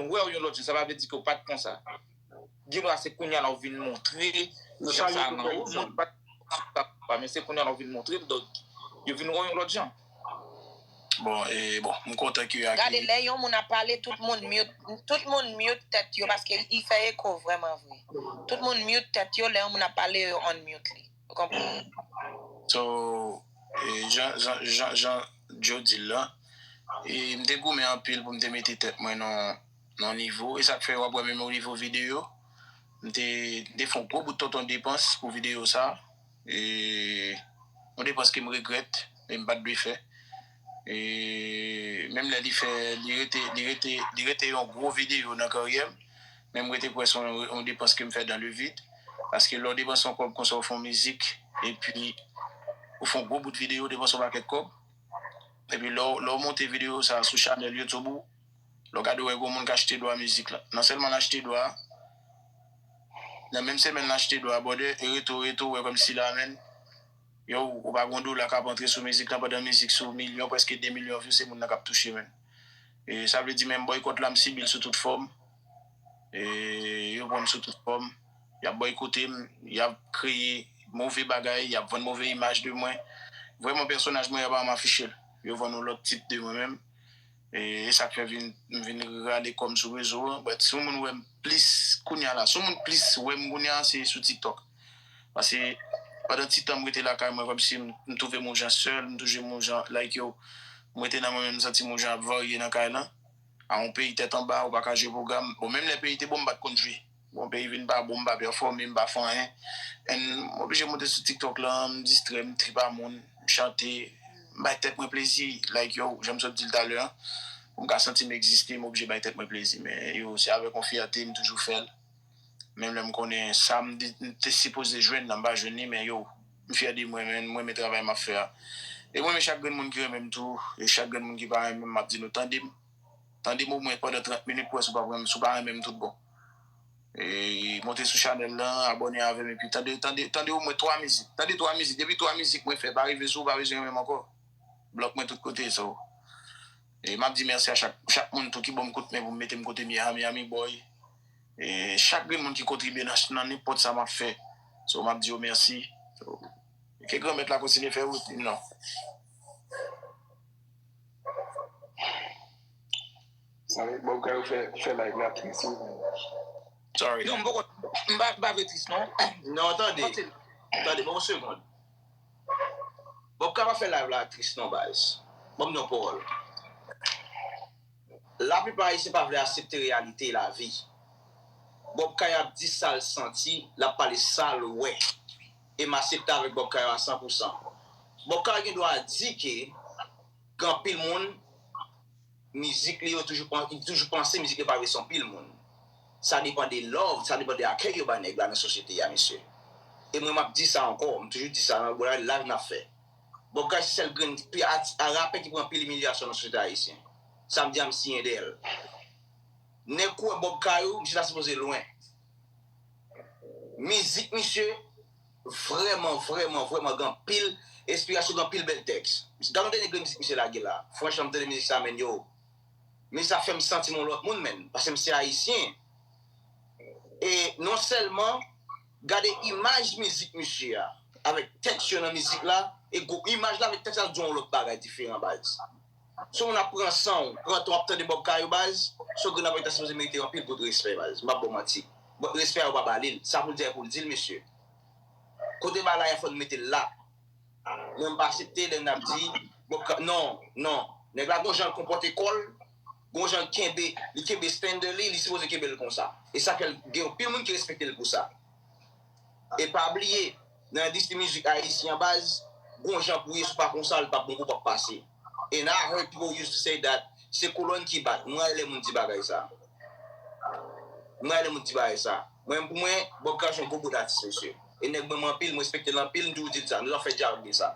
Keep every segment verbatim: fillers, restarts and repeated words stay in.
vin wè w yon lòt jan, sa pa vle di ke w pa t konsa. Gen dwa se kounye a la w vin montre jan sa a nan ou, moun pa t konsa, men se kounye a la w vin montre l, donk, yo vin wè w yon lòt jan. Bon, e bon, m kontan ke yo Gade, akeyi. Lè yon moun ap pale, tout moun mute, tout moun mute tèt yo paske li fè eko vrèman vre. Tout moun mute tèt yo, lè yon moun ap pale, yo unmute li. Ou konprann? So, e, jan, jan, jan, jan Joe di l la, e, m te goumen anpil pou m te mete tèt mwen nan, nan nivo. E sa k fè w ap wè menm o nivo videyo, m te, m te fè yon gwo bout tonton depans pou videyo sa. E, yon depans ke m regrèt, men m pa t dwe fè. E, menm lè li fè, li rete, li rete, li rete yon gwo videyo nan karyè m, men m rete kwè se yon, yon depans ke m fè dans le vide. Paske lè w depanse yon kòb konsa, w fè yon mizik, epi ou fè yon gwo bout videyo, w depanse yon pakèt kòb. Epi lè w, lè w monte videyo sa sou chanèl YouTube ou, lè w gade w wè gon moun k achte dwa mizik la. Non sèlman l achte dwa, nan menm semèn l achte dwa, brother, e rete w, rete w, wè kòmsi la menm, yo, ou pa gon dola k ap antre sou mizik lan pandan mizik sou milyon, prèske de milyon view, se moun nan k ap touche menm. E sa vle di menm bòykòt la, m sibi l sou tout fòm. E yo pran m sou tout fòm. Y ap bòykote m, y ap kreye move bagay, y ap vann move imaj de mwen. Vrèman, pèsonaj mwen, yo pa janm afiche l. Yo vann yon lòt tit de mwen menm. E, e sa k fè vin, m vin rale kò m sou rezo an. But si yon moun wè m plis kounye a la, si yon moun plis wè m kounye a, se sou TikTok. Paske pandan ti tan m rete lakay mwen, kòmsi m, m twouve m yon jan sèl, m twouve m yon jan, like yo, m rete nan mwen menm, m santi m yon jan ap varye nan kay lan. A yon peyi tèt anba, ou pa ka jwe pwogram. Bon, menm lè peyi te bon, m pa t konn jwe. Bon, peyi vin pa bon, m pa pèfòme, m pa fè anyen. And m oblije monte sou TikTok lan, m distrè, m trip a moun, m chante, m bay tèt mwen plezi. Like yo, jan m sot di l talè an, pou m ka santi m egziste, m oblije bay tèt mwen plezi. Men yo, se avèk yon fyète m toujou fè l. Menm lè m konnen sa m di, m te sipoze jwenn nan, m pa jwenn li, men yo, m fyè de mwen, men m renmen travay m ap fè a. E m renmen chak grenn moun ki renmen m tou, e chak grenn moun ki pa renmen m, m ap di nou tande m. Tande m omwen pandan trant minit pou wè si w p ap renmen, si w pa renmen m tout bon. E monte sou chanèl lan, abòne avè m, epi tande, tande, tande omwen twa mizik. Tande twa mizik. Depi twa mizik mwen fè pa rive sou ou, pa bezwen renmen m ankò. Blòk mwen tout kote, so. E m ap di mèsi a chak, chak moun tou ki ban m kout men pou m mete m kote m ye a, Miami Boy. E chak grenn moun ki kontribye nan, nan nenpòt sa m ap fè. So, m ap di yo mèsi. So, ke Granmèt la kontinye fè wout li, non. Sa vle Bob Kayou fè, fè live la tris wi. Sorry. Non, m poko, m pa, m pa vle tris, non. Non, tande. Antil. Tande, ban m yon segonn. Bob Kayou pa fè live la tris, non, baz. Ban m yon pawòl. Laplipa Ayisyen pa vle aksepte reyalite lavi. Bob Kayou ap di sa l santi, l ap pale sa l wè. E m aksepte avèk Bob Kayou a san pou san. Bob Kayou gen dwa di ke gen anpil moun, mizik li yo toujou, li toujou panse mizik li pa vle se anpil moun. Sa depann de love, sa depann de akèy yo bay nèg la nan sosyete a, mesye. E mwen, m ap di sa ankò, m toujou di sa nan bò la, live n ap fè. Bob Kayou se sèl grenn pi ati-, a rapè ki pran anpil imilyasyon nan sosyete ayisyen. Sa m di a, m siyen dèyè l. Nèg kwè Bob Kayou, misye ta sipoze lwen. Mizik misye, vrèman, vrèman, vrèman, gen anpil enspirasyon, gen anpil bèl tèks. Gade yon dènye grenn mizik misye lage la. Franchman, m tande mizik sa, menn, yo. Mizik sa fè m santi m yon lòt moun, menn. Paske m se ayisyen. E non sèlman, gade imaj mizik misye a, avèk tèks yo nan mizik la, e gwo imaj la avèk tèks la, di yon lòt bagay diferan, baz. Si yon moun ap pran san w, pran tan w ap tande Bob Kayou, baz, se yon grenn bagay ta sipoze merite anpil gout respè, baz. M p ap ba w manti. Bon, respè a yo pa ba li l. Sa pou l di a, pou l di l, mesye. Kote bagay la ye, fò n mete l la. Mwen, m pa aksepte lè n ap di, Bob Ka-, non, non. Nèg la gon jan l konpòte kò l, gon jan l kenbe, li kenbe standard li, li sipoze kenbe l konsa. E sa fè l gen anpil moun ki respekte l pou sa. E pa bliye, nan endistri mizik ayisyen an, baz, gon jan pou ye, si w pa konsa, l p ap bon pou w p ap pase. And I heard people used to say that se kolòn ki bat. Mwen, lè moun di bagay sa. Mwen, lè moun di bagay sa. Mwen, pou mwen, Bob Kayou se yon gwo bout atis, mesye. E nèg mwen, mwen anpil, mwen respekte l anpil, m toujou di l sa. Nou ap fè dyalòg de sa.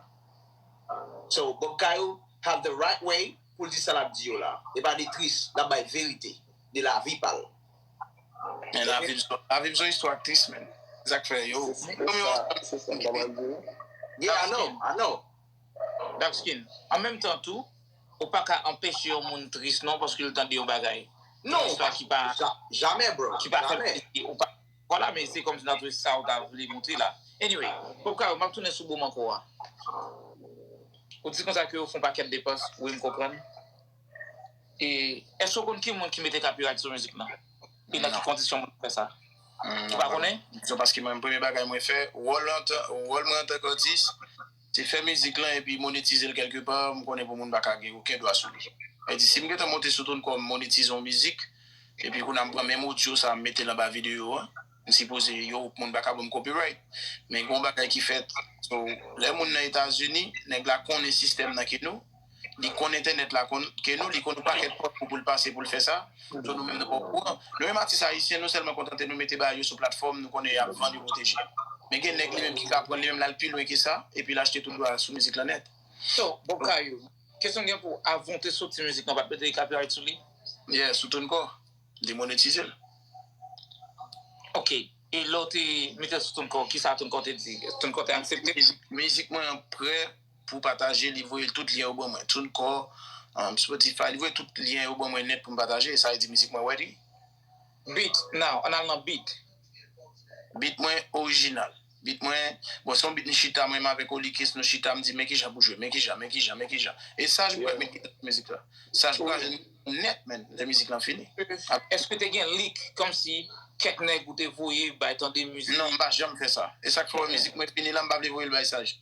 So, Bob Kayou have the right way pou l di sa l ap di yo la. E pa de tris, l ap bay verite de lavi pa l. Men lavi m se, lavi m se yon istwa tris, men. Se sa k fè yo. Se sa, se sa m ta pral di. Yeah, I know, I know. Dark Skin. An menm tan tou, ou pa ka anpeche yon moun tris non paske l tande yon bagay. Non, Yon istwa ki pa, ja- jamè, bro. ki pa fè Jamè. plezi, ou pa. Vwala, men se kòmsi nan sa w ta vle montre la. Anyway, Bob Kayou, m ap tounen sou Bob ankò a. Ou di konsa ke yo fè yon pakèt depans, wi, m konprann. E èske w konn ki moun ki mete copyright sou mizik lan? E nan ki kondisyon moun fè sa? Ou pa konnen? Se paske mwen, premye bagay mwen fè, wòl antan, wòl mwen antanke atis, se fè mizik lan epi monetize l kèlkepa, m konnen pou moun pa ka gen okenn dwa sou li. E di, si m gentan monte sou TuneCore, m monetize yon mizik, epi kounye a m pran menm odyo sa, m mete l anba videyo a, m sipoze yo, moun pa ka ban m copyright. Men gen yon bagay ki fèt. So, lè moun nan Etazini, nèg la konnen sistèm nan ke nou, li konn entènèt la konn, ke nou, li konn yon pakèt kòb pou, pou l pase pou l fè sa. So, nou menm nou pa okouran. Nou menm atis ayisyen, nou sèlman kontante nou mete bagay yo sou platfòm, nou konnen y ap vann yo pwoteje. Men gen nèg li menm ki ka pran li menm l al pi lwen ke sa, epi l achte tout dwa sou mizik lan nèt. So, Bob Kayou, kesyon gen pou w, avan w te soti mizik lan, w pa t mete copyright sou li? Yeah, sou TuneCore. Li monetize l. Ok. E lè w te mete l sou TuneCore, kisa TuneCore te di? TuneCore te aksepte? Mizik, mizik mwen an prè pou pataje, li voye l tout lyen yo ban mwen. TuneCore, um, Spotify, li voye tout lyen yo ban mwen nèt pou m pataje. Sa vle di mizik mwen ready. Beat, now, ann al nan beat. Beat mwen orijinal. Beat mwen, bon, se yon beat m chita, mwen menm avèk Olikis, nou chita, m di, men kijan pou jwe, men kijan, men kijan, men kijan. E Saj, mwen, men kijan mizik la. Saj, mwen nèt, men, lè mizik lan fini. Èske te gen leak, kòmsi kèk nèg ou te voye bay tande mizik? Non, m pa janm fè sa. E sa k fè wè mizik mwen fini la, m pa vle voye l bay Saj.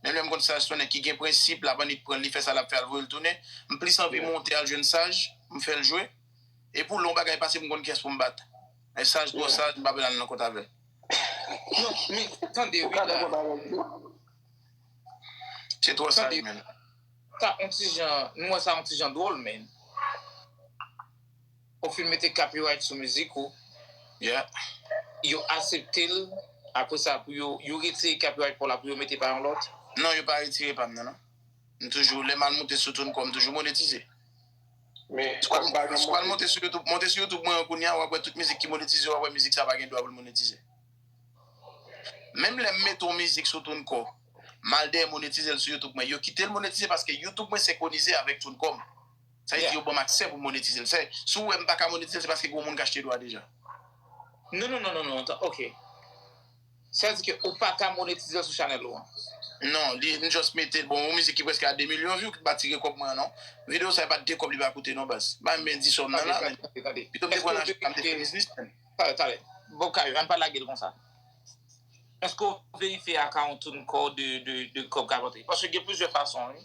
Menm lè m konn Saj se yon nèg ki gen prensip, l ap annik pran l, li fè sa l ap fè, al voye l tounen. M plis anvi monte al jwenn Saj, m fè l jwe. E pou lè yon bagay pase, m konn kiyès pou m bat. E Saj twò saj, m pa vle al nan kont avè l. Non, men tande, wi, la. Se twò saj, men. Sa, on ti jan, nou wè sa on ti jan dwòl, men. Ou fin mete copyright sou mizik ou. Yeah. Yo aksepte l, apre sa, pou yo, yo retire copyright pa w la, pou yo mete pa yon lòt. Non, yo pa retire pa m nan, non. M toujou, lè m al monte sou TuneCore, m toujou monetize. Men, Si w al monte sou YouTube, monte sou YouTube mwen an kounye a, w ap wè tout mizik ki monetize, w ap wè mizik sa pa gen dwa pou l monetize. Menm lè m mete yon mizik sou TuneCore, m al dèyè monetize l sou YouTube mwen. Yo kite l monetize paske YouTube mwen senkwonize avèk TuneCore. Sa vle di yo ban m aksè pou m monetize l. Se, si w wè m pa ka monetize l, se paske gen yon moun k achte dwa deja. Non, non, non, non, non, tan, ok. Sa vle di ke ou pa ka monetize l sou chanèl ou an. Non, li, m just mete l. Bon, yon mizik ki prèske a de milyon view, ki pa tire kòb mwen an, non. Videyo sa, e pa de kòb li pa koute, non, baz. Ba m byen di sòm nan la, men. Pito m te pran lajan, m te fè biznis, men. Talè, talè. Bon, Kayou, ann pa lage l konsa. Èske w verifye akawont TuneCore de, de, de kòb k ap rantre? Paske gen plizyè fason, wi.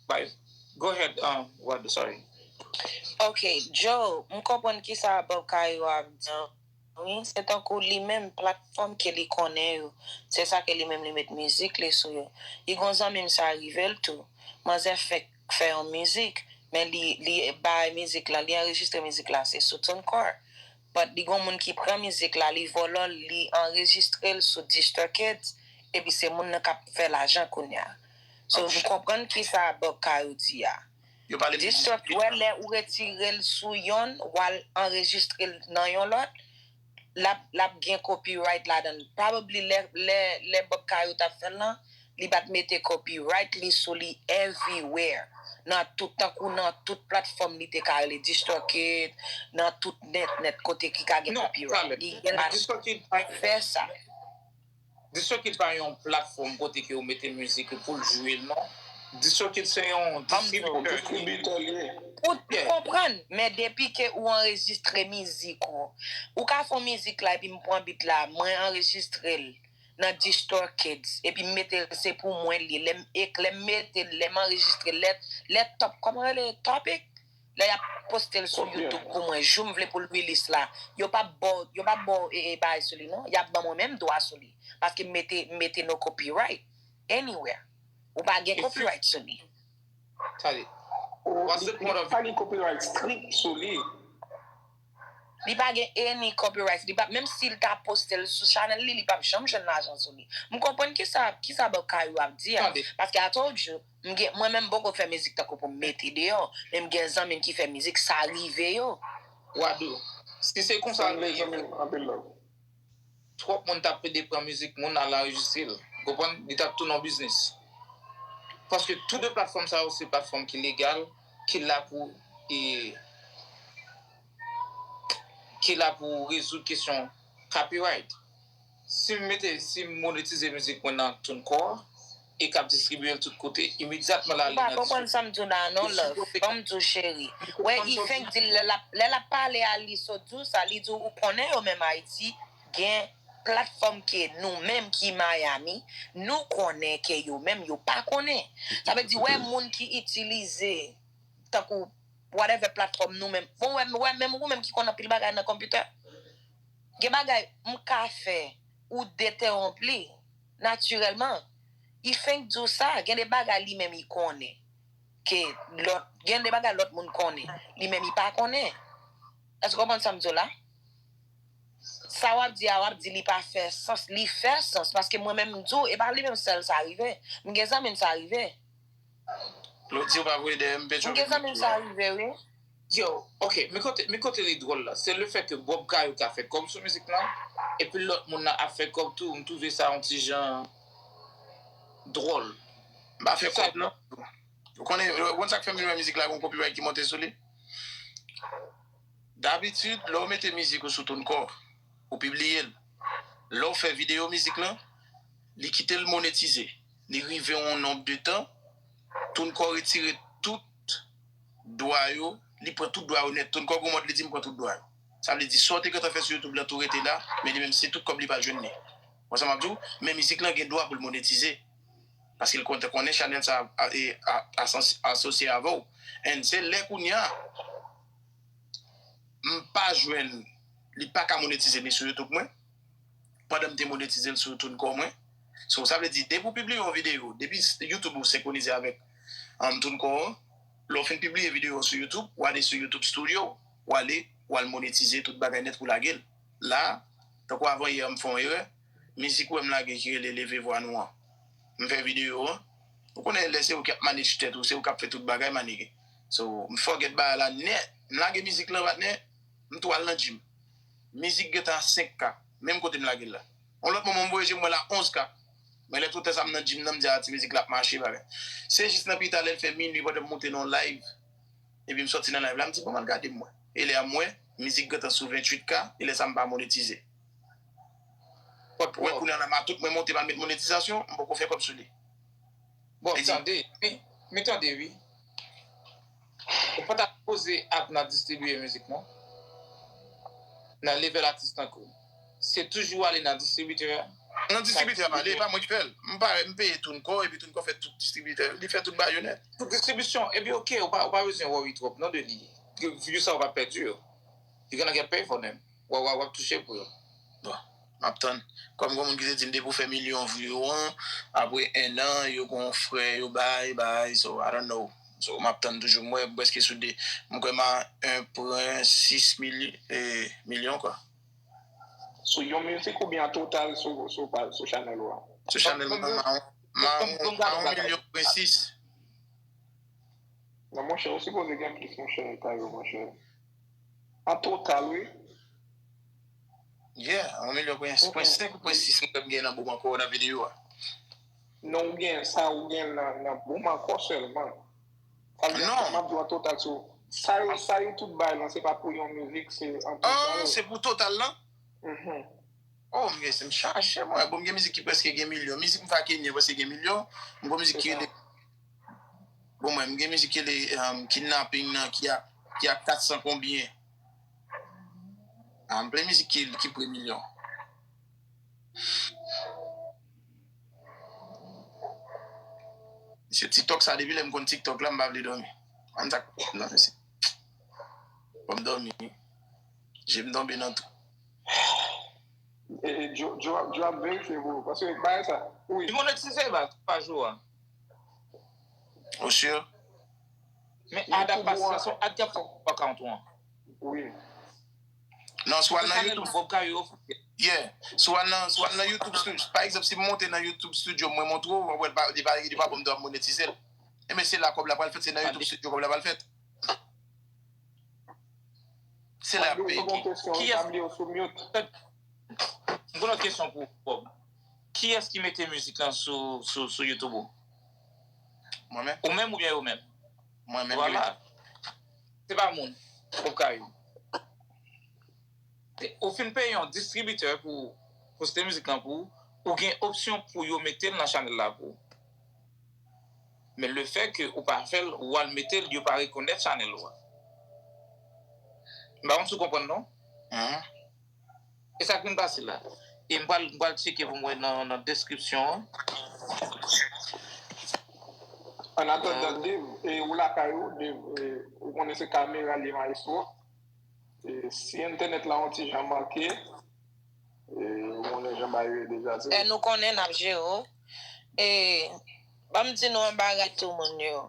Bay. Go ahead, um, Wad, sorry. Ok, Joe, m konprann kisa Bob Kayou ap di an. Wi, se tankou li menm, platfòm ke li konnen yo. Se sa ke li menm li met mizik li sou yo. Li gon zanmi m sa rive l tou. Manzè fèk fè yon mizik, men li, li bay mizik la, li anrejistre mizik la, se sou TuneCore. But li gon moun ki pran mizik la, li vòlò l, li anrejistre l sou DistroKids, epi se moun nan k ap fè lajan kounye a. So, m konprann kisa Bob Kayou di a. Yo pale de DistroKids, wè, lè ou retire l sou yonn, w al anrejistre l nan yon lòt, l ap, l ap gen copyright ladan l. Probably lè, lè, lè Bob Kayou t ap fè l lan, li pa t mete copyright li sou li everywhere. Nan tout, tankou nan tout platfòm li te ka rele DistroKid, nan tout nèt, nèt kote ki ka gen copyright. Li gen la fè sa. DistroKid pa yon platfòm kote ke ou mete mizik ou pou l jwe l non. DistroKid se yon distribitè. Ou konprann, men depi ke ou anrejistre mizik ou, ou ka fè yon mizik la epi m pran beat la, mwen anrejistre l nan DistroKids, epi m mete l se pou mwen li, lè m ek, lè m mete l, lè m anrejistre l, lè, lè top, kòman rele, topic? Lè y ap poste l sou YouTube pou mwen, jou m vle pou l release la, yo p ap ba w, yo p ap ba w e, e bagay sou li non, y ap ban mwen menm dwa sou li, paske m mete, m mete no copyright anywhere. Ou pa gen copyright sou li. Tande. What's the point of it? Pa gen copyright strict sou li. Li pa gen any copyright. Li pa, menm si l ta poste l sou chanèl li, li p ap janm jwenn lajan sou li. M konprann kisa, kisa Bob Kayou ap di a. Paske I told you, m gen, mwen menm m poko fè mizik tankou pou m mete deyò, men m gen zanmi m ki fè mizik, sa rive yo. Wadou, si se konsa l te ye vre, twòp moun t ap pede pran mizik moun al anrejistre l. Konprann? Li t ap tounen yon biznis. Paske tou de platfòm sa yo se platfòm ki legal, ki la pou e ki la pou rezoud kesyon copyright. Si m mete, si m monetize mizik mwen nan TuneCore e k ap distribye l tout kote, imedyatman l ale nan distribisyon. Ou pa konprann sa m di w la non, love. Ban m di w cheri. Wè, li fenk di l lè l ap, lè l ap pale a li sot di w sa, li di w ou konnen yo menm Ayiti gen platfòm ke nou menm ki Miami, nou konnen ke yo menm yo pa konnen. Sa vle di wè moun ki itilize tankou whatever platfòm nou menm. Bon, wè, wè menm ou menm ki konn anpil bagay nan konpitè. Gen bagay m ka fè ou detewonp li natirèlman. Li fenk di w sa, gen de bagay li menm li konnen ke lòt, gen de bagay lòt moun konnen, li menm li pa konnen. Èske w konprann sa m di w la? Sa w ap di a, w ap di li pa fè sans, li fè sans, paske mwen menm m di w, e pa li menm sèl sa rive. M gen zanmi m sa rive. Lè w di w pa voye dèyè m, Petro. M gen zanmi m sa rive, wi. Yo, ok, men kote, men kote li dwòl la, se lefètke Bob Kayou ka fè kòb sou mizik lan, epi lòt moun nan ap fè kòb tou, m twouve sa yon ti jan dwòl. M pa fè kòb non. Ou konnen, ou konn sa k fè m vin wè mizik la gon copyright ki monte sou li? Dabitid, lè w mete mizik ou sou TuneCore, ou pibliye l. Lè w fè videyo mizik lan, li kite l monetize. Li rive yon nonb de tan, TuneCore retire tout dwa yo, li pran tout dwa yo nèt. TuneCore gon mòd li di m pran tout dwa yo. Sa vle di sa w te gentan fè sou YouTube lan tou rete la, men li menm se tout kòb li pral jwenn li. Ou konprann sa m ap di w? Men mizik lan gen dwa pou l monetize. Paske l konn, konnen chanèl sa a, e, a, asans-, asosye avè w. And se lè kounye a, m pa jwenn, li pa ka monetize li sou YouTube mwen, pandan m te monetize l sou TuneCore mwen. So, sa vle di, depi w pibliye yon videyo, depi YouTube ou senkwonize avèk, um, TuneCore, lè w fin pibliye videyo sou YouTube, w ale sou YouTube Studio, w ale, w al monetize tout bagay nèt pou lage l. La, tankou avan yè, m fè yon erè, mizik ou wè m lage ki rele Leve Vwa Nou an. M fè videyo an. Ou konnen lè se ou k ap manage tèt ou, se ou k ap fè tout bagay, manege. So, m forget bagay la nèt. M lage mizik lan, patnè, m tou al nan gym. Mizik gentan a senk K, menm kote m lage l la. Yon lòt moman m voye je m wè l a onz K. Men lè tout tan sa m nan gym nan, m di a ti mizik la ap mache, bagay. Se jis nan pita lè l fè minui pandan m moute nan yon live. Epi m sòti nan live la, m di bon m al gade m wè. E lè a m wè, mizik gentan sou venntuit K, e lè sa m pa monetize. Ou wè kounye a la matout mwen monte m al met monetizasyon, m poko fè kòb sou li. Bon, tande, wi. Men tande, wi. Ou pa ta sipoze ap nan distribiye mizik, non? Nan level atis tankou w. Se toujou ale nan distribitè a. Nan distribitè a, ale, e pa mwen ki fè l. M pa, m peye TuneCore, epi TuneCore fè tout distribitè. Li fè tout bagay yo nèt. Tout distribisyon, epi ok, ou pa, ou pa bezwen worry twòp, non, de li. View sa ou va pèdi yo. Li genlè gen pay for them. W a, w a, w ap touche pou yo. Bon, m ap tann. Kòm gon moun ki te di m depi w fè milyon view an, apre en an, yo gon frè yo bay, bay, so, I don't know. So, m ap tann toujou. M wè m prèske sou de. M kwè m a en pwen sis milyon, eh, milyon, kwa. Sou yon mizik oubyen an total sou, sou, pa- sou chanèl ou a? Sou chanèl mwen, m a, m a, m a yon milyon pwen sis. Non, monchè, ou sipoze gen plis, monchè, Tayo, monchè. An total, wi. Yeah, yon milyon pwen senk ou pwen sis m gen nan boum ankò nan videyo a. Non, ou gen sa, ou gen nan, nan boum ankò sèlman. Sa vle di, Non. M ap di w an total sou. Sa yo, sa yo tout bay lan, se pa pou yon mizik, se an total. Ah, se pou total lan? Mhm. Oh, m gen, se m chache, mwen. Bon, m gen mizik ki prèske gen milyon. Mizik m fè ak Kenyan prèske gen milyon. M gon mizik ki rele. Bon, mwen, m gen mizik ki rele um, Kidnapping nan, ki a, ki a kat san konbyen. Ah, m plen mizik ki, ki pre milyon. Se TikTok sa, depi lè m konn TikTok la, m pa vle dòmi. Ann sa, non, se. Bon, m dòmi. Je m tonbe nan tou. E, e, Djo, Djo, Djo ap verifye pou ou. Paske bagay sa, wi. Li monetize ba pa jou a. Ou sure? Men ad ap pase, se yon ad k ap fè w pa account ou an. Wi. Non, si w al nan YouTube. Bob Kayo. Yeah. Si w al nan, si w al nan YouTube Studio, pa egzanp, si m monte nan YouTube Studio, mwen montre w, w ap wè li pa, li pa, li pa ban m dwa monetize l. Enben, se la kòb la pral fèt, se nan YouTube Studio kòb la pral fèt. Se la peyi. Kiyès? M gen yon kesyon pou ou, Bob. Kiyès ki mete mizik lan sou, sou, sou YouTube ou? Mwen menm. Ou menm oubyen yo menm? Mwen menm. Vwala. Se pa moun. Bob Kayo. Ou fin peye yon distribitè pou poste mizik lan pou ou, ou gen opsyon pou yo mete l nan chanèl la pou ou. Men le fè ke ou pa fè l, ou al mete l, yo pa rekonèt chanèl ou a. M pa konn si w konprann non. E sa k vin pase la. E m pral, m pral tcheke pou m wè nan, nan deskripsyon an. An atandan, Dave, e, ou lakay ou, Dave, e, ou konnen se kamera li maestro. E, si entènèt la yon ti jan manke, e, ou konnen jan bagay yo ye deja. Lè nou konnen n ap jere w. E, ban m di nou yon bagay tou moun yo.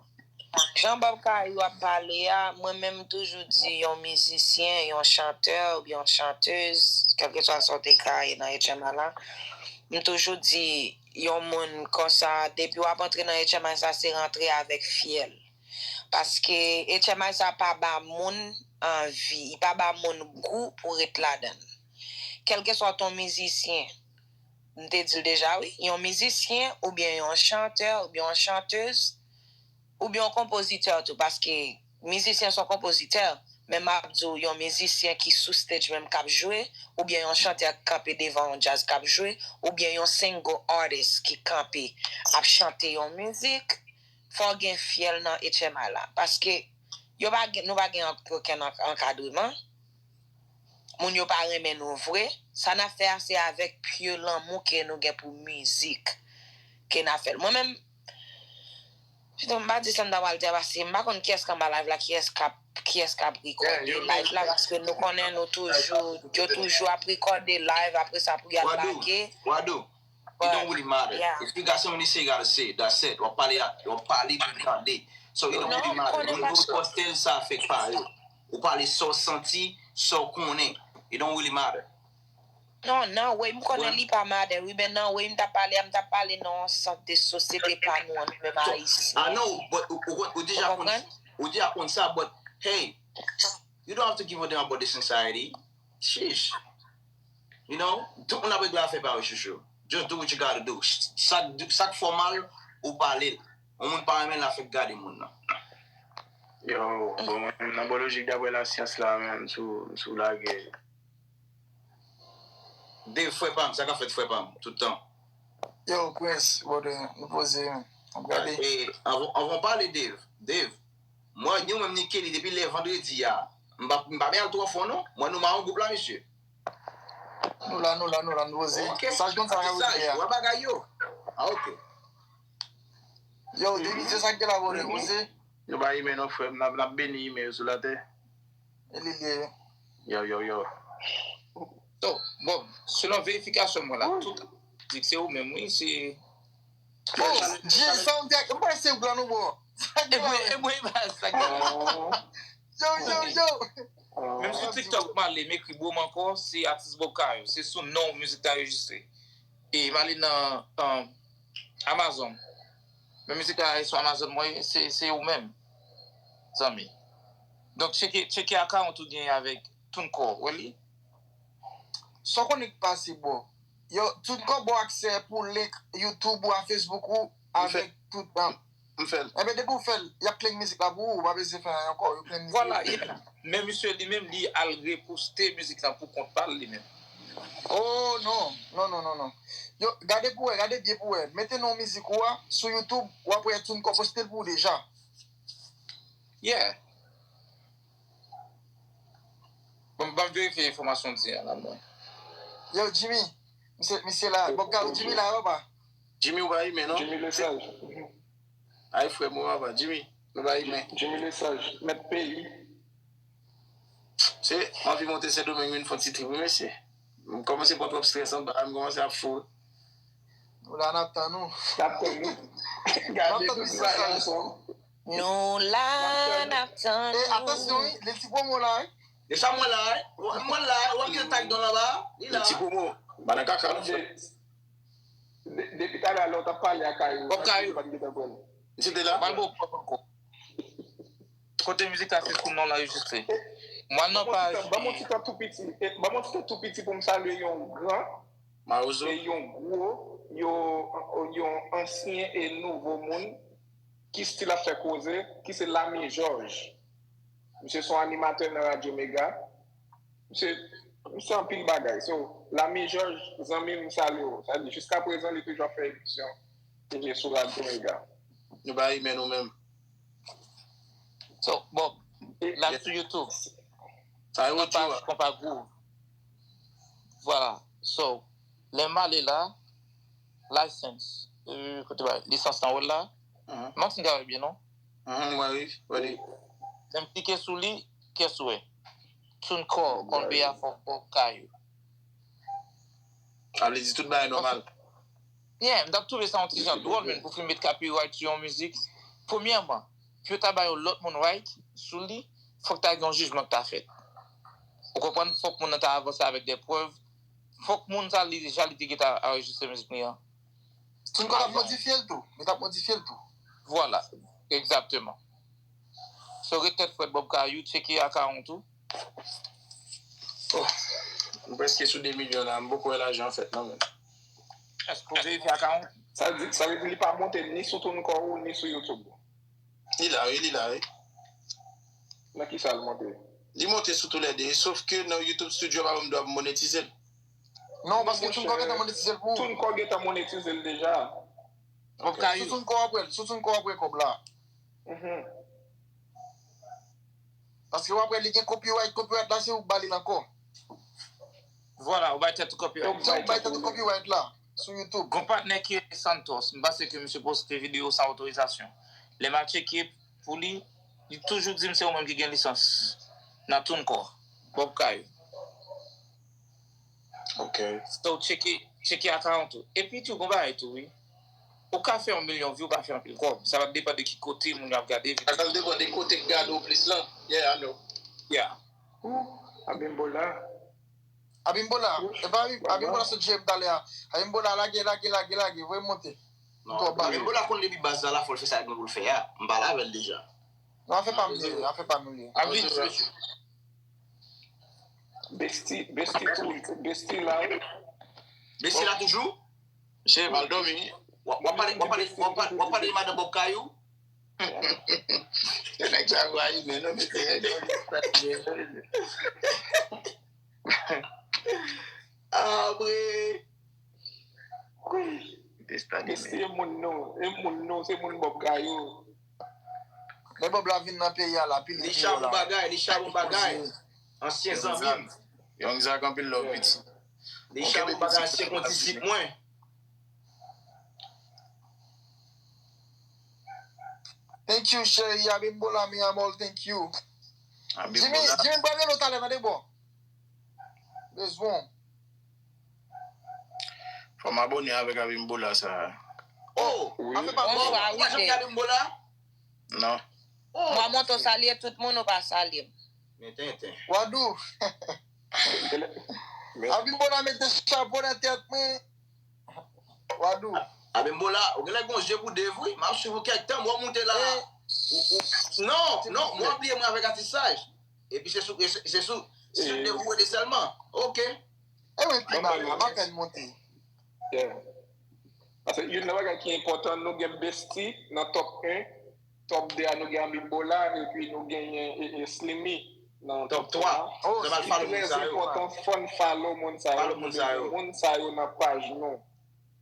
Jan Bob Kayo ap pale a, mwen menm m toujou di yon mizisyen, yon chantè oubyen yon chantèz, kèlkeswa sa w te ka ye nan H M I la, m toujou di yon moun konsa, depi w ap antre nan H M I sa, se rantre avèk fyèl. Paske H M I sa pa ba moun anvi, li pa ba moun gou pou ret ladan l. Kèlkeswa w t yon mizisyen, m te di l deja wi, yon mizisyen oubyen yon chantè oubyen yon chantèz, oubyen yon konpozitè tou, paske mizisyen se yon konpozitè, men m ap di w yon mizisyen ki sou stage menm k ap jwe, oubyen yon chantè k kanpe devan yon djaz k ap jwe, oubyen yon single artist ki kanpe ap chante yon mizik, fò w gen fyèl nan H M I la. Paske yo pa gen, nou pa gen okenn ankadreman. Moun yo pa renmen nou vre. Sa n ap fè a se avèk pure lanmou ke nou gen pou mizik ke n ap fè l. Mwen menm, pito m pa di sa m ta pral di a paske m pa konn kiyès k anba live la, kiyès k ap kiyès k ap rekòde live la paske nou konnen nou toujou, yo toujou ap rekòde live apre sa pou y al lage. Wado, it don't really matter. If you got something to say, you gotta say it. That's it. W ap pale, w ap pale pou tande. So it don't really matter. Moun pou poste l sa afè pa yo. Ou pale sa w santi, sa w konnen. It don't really matter. Non, nan way m konnen li pa matter wi, men nan way m t ap pale a, m t ap pale nan yon sant de sosyete pa nou an, nou menm Ayisyen. I know, but ou, ou, ou deja konn, ou deja konn sa, but hey, you don't have to give a damn about this society. Sheesh. You know, tout moun ap regle afè pa yo, chouchou. Just do what you gotta do. Sa, sa k fè w mal, ou pale l. Yon moun pa renmen l, l ap fèk gade moun nan. Yo, bon, mwen menm nan bò lojik daprè lasyans la, menm, m sou, m sou lage. Dave, frè pa m, sa k ap fèt, frè pa m, tout tan. Yo, Prince, brother, nou poze, man. N ap gade. E, anvan, anvan w pale, Dave, Dave, mwen, nou menm ni Kelly depi lè vandredi a. M pa, m pa byen al twò fon, non. Mwen, nou maron gwoup la, mesye. Nou la, nou la, nou la, nou poze. Saj konn sa ka rive a. Wè bagay yo. Ah, ok. Yo, David, se sa k gen la, brother, poze. Nou ba imen non, frè m, n ap, n ap beni imen yo sou latè. E li liye. Yo, yo, yo. So, bon, selon verifikasyon mwen la, tout di k se ou menm, wi, se. Oh, Jay, sa w di ak, m panse se ou plan nou, bro. Sa gen E mwen, e mwen, e pa sa gen. Yo, yo, yo. Menm sou TikTok, m ale, m ekri Bob ankò, se atis Bob Kayou. Se sou non mizik la anrejistre. E m ale nan um, Amazon. Men mizik la sou Amazon, mwen, se, se ou menm, zanmi. Donk, tcheke, tcheke akawont ou genyen avèk TuneCore, wè li? Sa w konnen k pase, bro? Yo, TuneCore ba w aksè pou link YouTube ou a Facebook ou avèk tout. M fè l. Ebyen, depi w fè l, y ap clean mizik la pou ou, ou pa bezwen fè anyen ankò, yo clean mizik la. Vwala, yeah. Men misye li menm, li al reposte mizik lan pou kont pa l li menm. Oh, non. Non, non, non, non. Yo, gade pou wè, gade byen pou wè. Mete non mizik ou a sou YouTube, w ap wè TuneCore poste l pou ou deja. Yeah. Bon, m ap verifye enfòmasyon w di a la, mwen. Yo, Jimmy, misye, misye la, Bob Kayou, Jimmy la, yo, pa? Jimmy, ou pa imen, non? Jimmy Lesage. Ay, frè m, ou pa, Jimmy, nou pa imen. Jimmy Lesage, mèt peyi. Se, m anvi monte Sendomeng vin fè yon ti trip, wi, mesye. M kòmanse pran twòp strès anba, m kòmanse ap fou. Nou la, n ap tann ou. N ap tann nou. Gade tout bagay ansanm. Nou la, n ap tann ou. E, atansyon, wi, li ti pwomo la, wi. Deja mwen la, wi. Mwen la, w ap gen tag don anba. Li la. Li ti pwomo. Ba nan kaka, non, frè. De- Depi talè a, lè w t ap pale ak Kayou, Bob Kayou. Misye te la? Ban m pwòp ankò. Kote mizik la se sou non l anrejistre. Mwen nan paj. Ban m yon ti tan tou piti. E, ban m yon ti tan tou piti pou m salye yon gran Mawozo. E yon gwo, yon, yon ansyen e nouvo moun ki still ap fè koze, ki se Lame Jòj. Misye se yon animatè nan Radyo Mega. Misye, misye anpil bagay. So, Lame Jòj, zanmi m, m salye w. Sa di, jiskaprezan, li toujou ap fè emisyon. Li sou Radyo Mega. Nou pa imen nou menm. So, Bob, l ap sou YouTube. Sa e nan paj Konpa Groove. Vwala. So, lè m ale la, license, euh, kote ba, lisans nan wè l la. M ap fin gade byen, non? Mwen, wi, wè li. Lè m klike sou li, kiyès ou wè? TuneCore, on behalf of Bob Kayou. A vle di tout bagay nòmal. Yeah, m t ap twouve sa yon ti jan dwòl, men pou fin met copyright sou yon mizik, premyèman, pou yo ta ba yon lòt moun right sou li, fòk ta gen yon jijman ki ta fèt. Ou konprann? Fòk moun nan ta avanse avèk de prèv. Fòk moun sa li deja li te gentan anrejistre mizik li an. Tune Code ap modifye l tou. Li t ap modifye l tou. Vwala, egzakteman. So, ret tèt frèt Bob Kayou, tcheke akawont ou. Oh, m prèske sou de milyon la, m poko wè lajan an fèt non, men. Èske w verifye akawont? Sa di, sa vle di li pa monte ni sou TuneCore ou ni sou YouTube? Li la, wi, li la, wi. Nan kisa l monte? Li monte sou toulède, sof ke nan YouTube Studio pa ban m dwa pou monetize l. Non, paske TuneCore gentan monetize l pou ou. TuneCore gentan monetize l deja. Sou TuneCore w ap wè l, sou TuneCore w ap wè kòb la. Paske w ap wè li gen copyright, copyright la se ou k ba li l ankò. Vwala, ou bay tèt ou copyright. Donk, se ou k bay tèt ou copyright la sou YouTube. Gon patnè ki rele Santos, m panse ke misye poste videyo san otorizasyon. Lè m al tcheke pou li, li toujou di m se ou menm ki gen lisans nan TuneCore. Bob Kayou. Ok. So, tcheke, tcheke akawont ou. Epi tou, gon bagay tou, wi. Ou ka fè yon milyon vi, ou ka fè anpil kòb. Sa va depann de ki kote moun yo ap gade videyo. Sa va depann de kote k gade w plis lan. Yeah, I know. Yeah. Ooh, Abimbola. Abimbola. E pa Abim-, Abimbola sot jere m talè a. Abimbola, lage, lage, lage, lage. Voye m monte. Non, Abimbola konn depi baz la la, fò l fè sa l gen pou l fè a. M pale avè l deja. Non, afè pa m li ye, afè pa m li ye. Abim, Besti, Besti tou, Besti la, wi. Besti la toujou? Misye mal dòmi. W ap, w ap pale, w ap pale, w ap pale, w ap pale de madan Bob Kayou? Nèg sa vwayi, men non, mesye, nèg sa vwayi, men non. Apre. Wi. Besti e moun nou, e moun nou, se moun Bob Kayou. Lè Bob la vin nan peyi a la, pil videyo la. Li chabon bagay, li chabon bagay. Ansyen zanmi m. Young Zak, anpil love, piti. Li chabon bagay, ansyen kondisip mwen. Thank you, cheri. Abimbola, mi amor, thank you. Jimmy, Jimmy, m pral rele w talè, tande, bro. Bezwen w. Fò m abòne avèk Abimbola sa. Oh, wi. Afè pa m. Bonswa, wi, w pa janm gen Abimbola? Non. Mwen monte w salye tout moun, ou pa salye m. Men tenten. Wadou. Abimbola mete chapo nan tèt mwen. Wadou. Abimbola, ou genlè gon je pou Dave wi. M ap swiv ou kèk tan, mwen moute la. Ou, ou, non, non, mwen bliye mwen avèk atisaj. Epi se sou, se, se sou, se sou Dave ou rete sèlman. Ok. E mwen pi mal la, m apèn monte. Yeah. Paske youn nan bagay ki enpòtan, nou gen Bestie nan top en, top de a nou gen Abimbola, epi nou genyen e, e Slimy nan top twa. Sa mal follow moun sa yo. Trè enpòtan, fòn follow moun sa yo. Follow moun sa yo. Moun sa yo nan paj nou.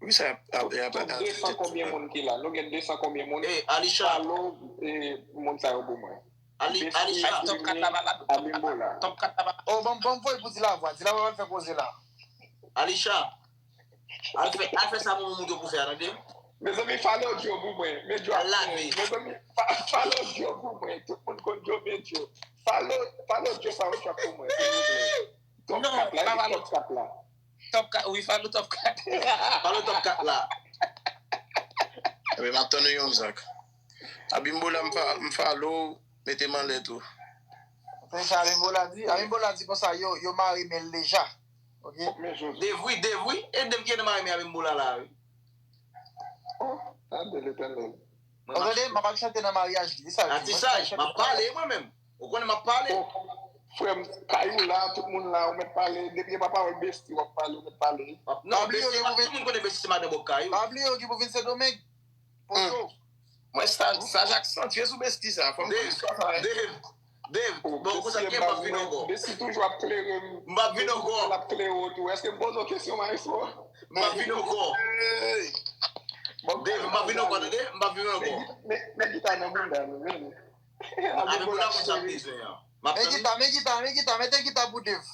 Wi, sa y ap, y ap, y ap, de san konbyen moun ki la? Nou gen de san konbyen moun? Ey, Alisha. Follow, eh, moun sa yo pou mwen. Ali, Alisha. Top kat la pa la. Abimbola. Top kat la pa la. Oh, ban m, ban m voye pou Dilavwa. Dilavwa pral fè koze la. Alisha. Al fè, al fè sa moun moun yo pou fè a, tande? Mezanmi, follow Joe pou mwen. Men Joe ap fè. Mezanmi, fa- follow Joe pou mwen. Tout moun konn Joe, men Joe. Follow, follow Joe Soundtrack pou mwen, silvouplè. Top kat la, top kat la. Top kat, wi, follow top kat. Follow top kat la. Ebyen, m ap tann ou yon zak. Abimbola, m fa- m follow, mete m anlè tou. Se sa Abimbola di. Abimbola di konsa, yo, yo mare men l deja. Ok. Dave wi, Dave wi. E Dave ki nan mare men Abimbola la, wi. Oh, tande Letènèl. Ou tande, m ap al chante nan maryaj li, e sa l di. Atisaj, m ap pale, mwen menm. Ou konnen m ap pale. Oh, frè m, kay ou la, tout moun la, ou mèt pale. Depi e pa pawòl Bestie w ap pale, ou mèt pale. Non, Bestie, tout moun konnen Bestie se madan Bob Kayou. Pa bliye, ou ki pou vin Sendomeng. Poto. Mwen sa, sa Jacques Santier sou Bestie sa. Fò m konn istwa sa, wi. Dave, Dave, bon, konsa ke m p ap vin ankò. Bestie toujou ap klere m. M p ap vin ankò. L ap klere w tou. Èske m poze w kesyon, maestro? M p ap vin ankò. Dave, m p ap vin ankò, tande? M p ap vin ankò. Men, men gita nan bounda nou, men. Avèk bounda konsa m bezwen an. M ap tann. Men gita, men gita, men gita, mete gita pou Dave.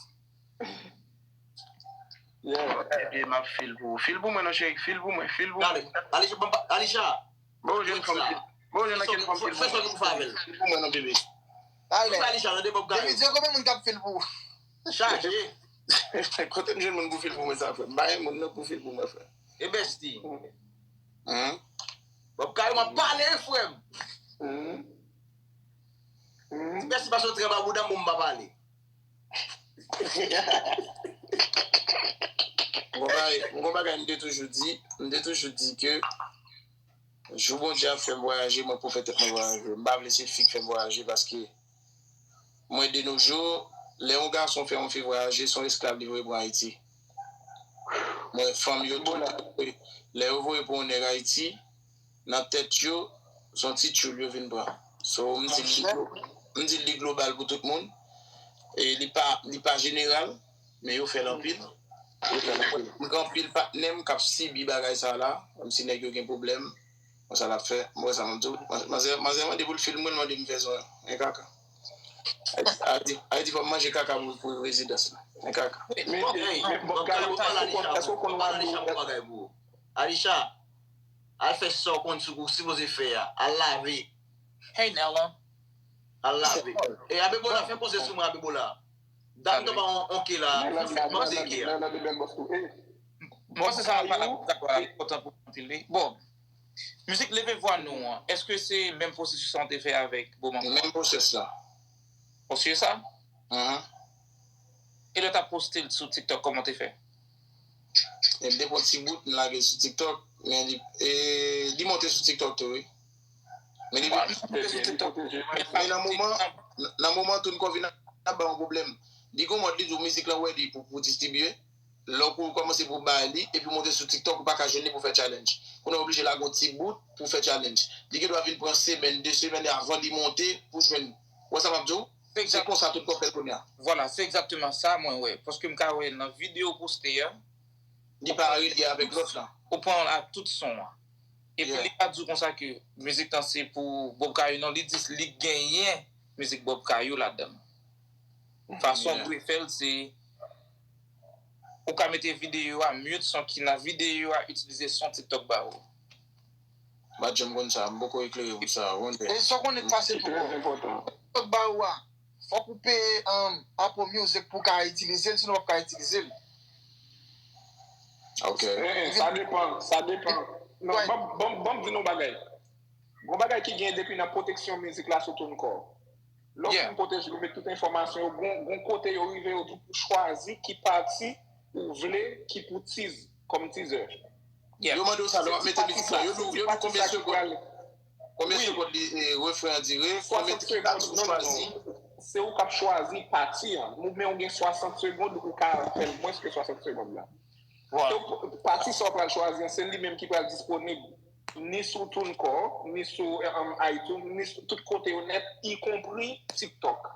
Yeah. Ebyen, m ap fil pou ou. Fil pou mwen non, cheri. Fil pou mwen, fil pou mwen. Alisha, Alisha. Bon, jèn fanm fil. Bon, jèn ankenn fanm fil pou mwen. Fè sa ou fè avè l. Fil pou mwen non, bebe. Alè. Alisha, tande Bob Kayou. Depi di konbyen moun k ap fil pou ou? Chaje. Kote m jwenn moun pou fil pou mwen sa, frè? M pa gen moun non pou fil pou mwen, frè. E Bestie. Bob Kayou, m ap pale, frè m. Ti Bestie pa soti anba bouda m pou m pa pale. Mwen bagay, mwen bagay m te toujou di, m te toujou di ke jou Bondye ap fè m vwayaje, mwen pou fè tèt mwen vwayaje. M pa vle se fi k fè m vwayaje paske mwen de nos jours, lè yon gason fè yon fi vwayaje, se yon esklav li voye pran Ayiti. Mwen, fanm yo tou, lè yo voye pran yon nèg Ayiti, nan tèt yo, se yon ti tchoul yo vin pran. So, m di l li glo-, m di l li global pou tout moun. E li pa, li pa jeneral, men yo fè l anpil. Yo fè l anpil. M gen anpil patnè m k ap sibi bagay sa la, kòmsi nèg yo gen pwoblèm. Konsa l ap fè. M wè sa m ap di w. Manzè, manzè mande pou l fil mwen, l mande m fè zòn. Men kaka. Ayiti, Ayiti, Ayiti fò m manje kaka pou, pou rezidans la. Men kaka. Men, men, men, bon, Kayou, èske w konn, èske w konn Wadou? Alisha, al fè sa w konn sou, ou sipoze fè a. Al lave. Hey, Nella. Al lave. E Abimbola, fè koze sou mwen, Abimbola. Dat m t ap ba on, on ke la. Mwen se sa pa la pou dakò la, li enpòtan pou anpil li. Bon, mizik Leve Vwa Nou an, èske se menm pwosesis sa w te fè avèk Bob Marley? Menm pwosès la. Pwosès sa? E lè w t ap poste l sou TikTok, kòman w te fè? E m te pran ti bout, m lage l sou TikTok, men li, e, li monte sou TikTok tou, wi. Men li, men nan moman, nan moman tou, n ko vin ap ba yon pwoblèm. Li gon mòd li di w mizik lan, w wè li pou, pou distribye. Lè w kòmanse pou bay li, epi monte sou TikTok, ou pa ka jwenn li pou fè challenge. Kounye a w oblije lage yon ti bout pou fè challenge. Li gen dwa vin pran semèn, de semèn avan li monte pou jwenn. Ou wè sa m ap di w? Se konsa tout kò fè l kounye a. Vwala, se egzakteman sa mwen wè. Paske m ka wè nan videyo w poste a, li pa relye avèk lòt la. Ou pran a tout son an. Epi li ka di w konsa ke mizik lan se pou Bob Kayou, non, li di li genyen mizik Bob Kayou ladan l. Fason pou l fè l, se ou ka mete videyo a, mute son ki nan videyo a, itilize son TikTok ba ou. M pa t janm konn sa, m poko eklere pou sa, wonder. E sa w konnen k pase tou, bon. Trè enpòtan. TikTok ba ou a, fòk ou peye, um, Apple Music pou w ka itilize l, sinon w p ap ka itilize l. Ok. Eh, eh, sa depan, sa depan. Non, ban, ban, ban m di nou yon bagay. Gon bagay ki gen depi nan pwoteksyon mizik la sou TuneCore. Lè w fin pwoteje, yo met tout enfòmasyon yo, gon, gon kote yo rive, yo di w pou chwazi ki pati ou vle ki pou tease kòm teaser. Yo mande w sa lè w ap mete mizik la. Yo di w konbyen segond, konbyen segond li, refren an dire, konbyen ki pati ou chwazi. Se ou k ap chwazi pati an. Ou, men ou gen swasant segond, ou ka fè l mwens ke swasant segond la. Pati sa w pral chwazi an, se li menm ki pral disponib ni sou TuneCore, ni sou um, iTunes, ni sou tout kote yo nèt, ikonpri TikTok.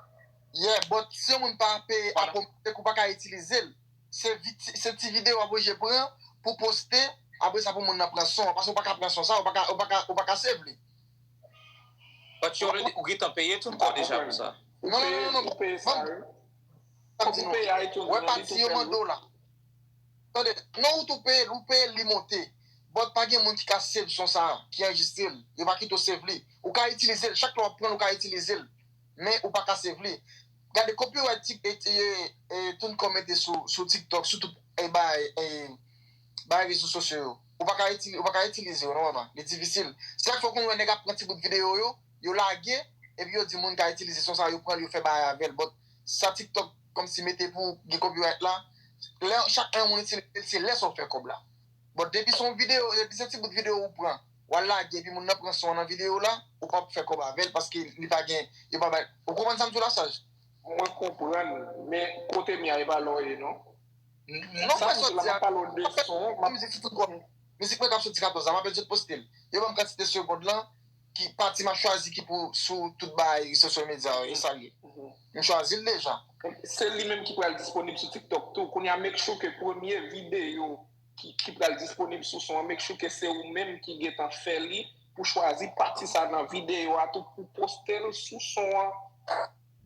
Yeah, but si yon moun pa peye Apple Music, ou pa ka itilize l. Se, se ti videyo w ap oblije pran pou poste, apre sa pou moun nan pran son an, paske ou pa ka pran son sa, ou pa ka, ou pa ka, ou pa ka save li. But yo already, ou gentan peye TuneCore deja pou sa. Non, non, non, non. Ou peye sa, wi. Fòk ou peye iTunes. Wè pati yo mande w la. Tande, non, ou tou peye l, ou peye l, li monte. But pa gen moun ki ka save son sa, ki anrejistre l. Yo pa kite w save li. Ou ka itilize l, chak lè w ap pran l, ou ka itilize l. Men ou pa ka save li. Gade copyright TuneCore mete sou, sou TikTok, sou tout e bay, e bay rezo sosyo yo. Ou pa ka itilize, ou pa ka itilize yo, non, papa. Li difisil. Se sa k fè w konn wè nèg ap pran ti bout videyo yo, yo lage, epi yo di moun ka itilize son sa, yo pran l, yo fè bagay avè l. But sa TikTok kòmsi mete pou gen copyright la, lè chak yon moun itilize l, se lè sa w fè kòb la. But depi se yon videyo, depi se ti bout videyo ou pran, w al lage, epi moun nan pran son an nan videyo la, ou p ap fè kòb avè l, paske li pa gen, yo pa bay. Ou konprann sa m di w la, Saj? Mwen konprann, men kote m ye a, e pa la w ye, non. Non, mwen sot di a, mizik sou tout kòm. Mizik mwen k ap soti katòz la, m apèn sot poste l. Yo ban m kantite segond lan, ki pati m ap chwazi ki pou sou tout bagay social media yo, e sa l ye. M chwazi l deja. Se li menm ki pral disponib sou TikTok tou. Kounye a, make sure ke premye videyo ki, ki pral disponib sou son an, make sure ke se ou menm ki gentan fè li pou chwazi pati sa nan videyo a tou pou poste l sou son an.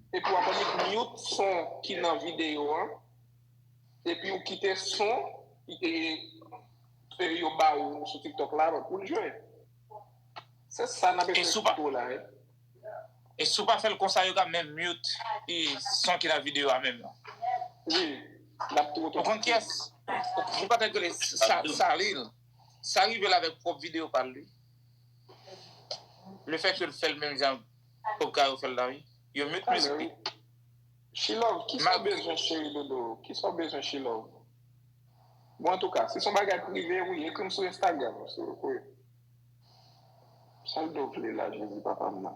Epi w ap annik mute son ki nan videyo an. Epi ou kite son e, e yo ba ou sou TikTok la pou l jwe. Se sa n ap eseye fè pou la, wi. E si w pa fè l konsa, yo ka menm mute e son ki nan videyo a menm nan. Wi, l ap tou otomatik. Ou konn kiyès? Ou pa tande Salil. Sa rive l avèk pwòp videyo pa l, li. Lefètke l fè l menm jan Bob Caro fè l la, wi. Yo mute mizik li. She Love, kisa w bezwen, cheri dodo? Kisa w bezwen, She Love? Bon, antouka, si se yon bagay prive, wi, ekri m sou Instagram. Sa l do vle la, Jezi papa m nan.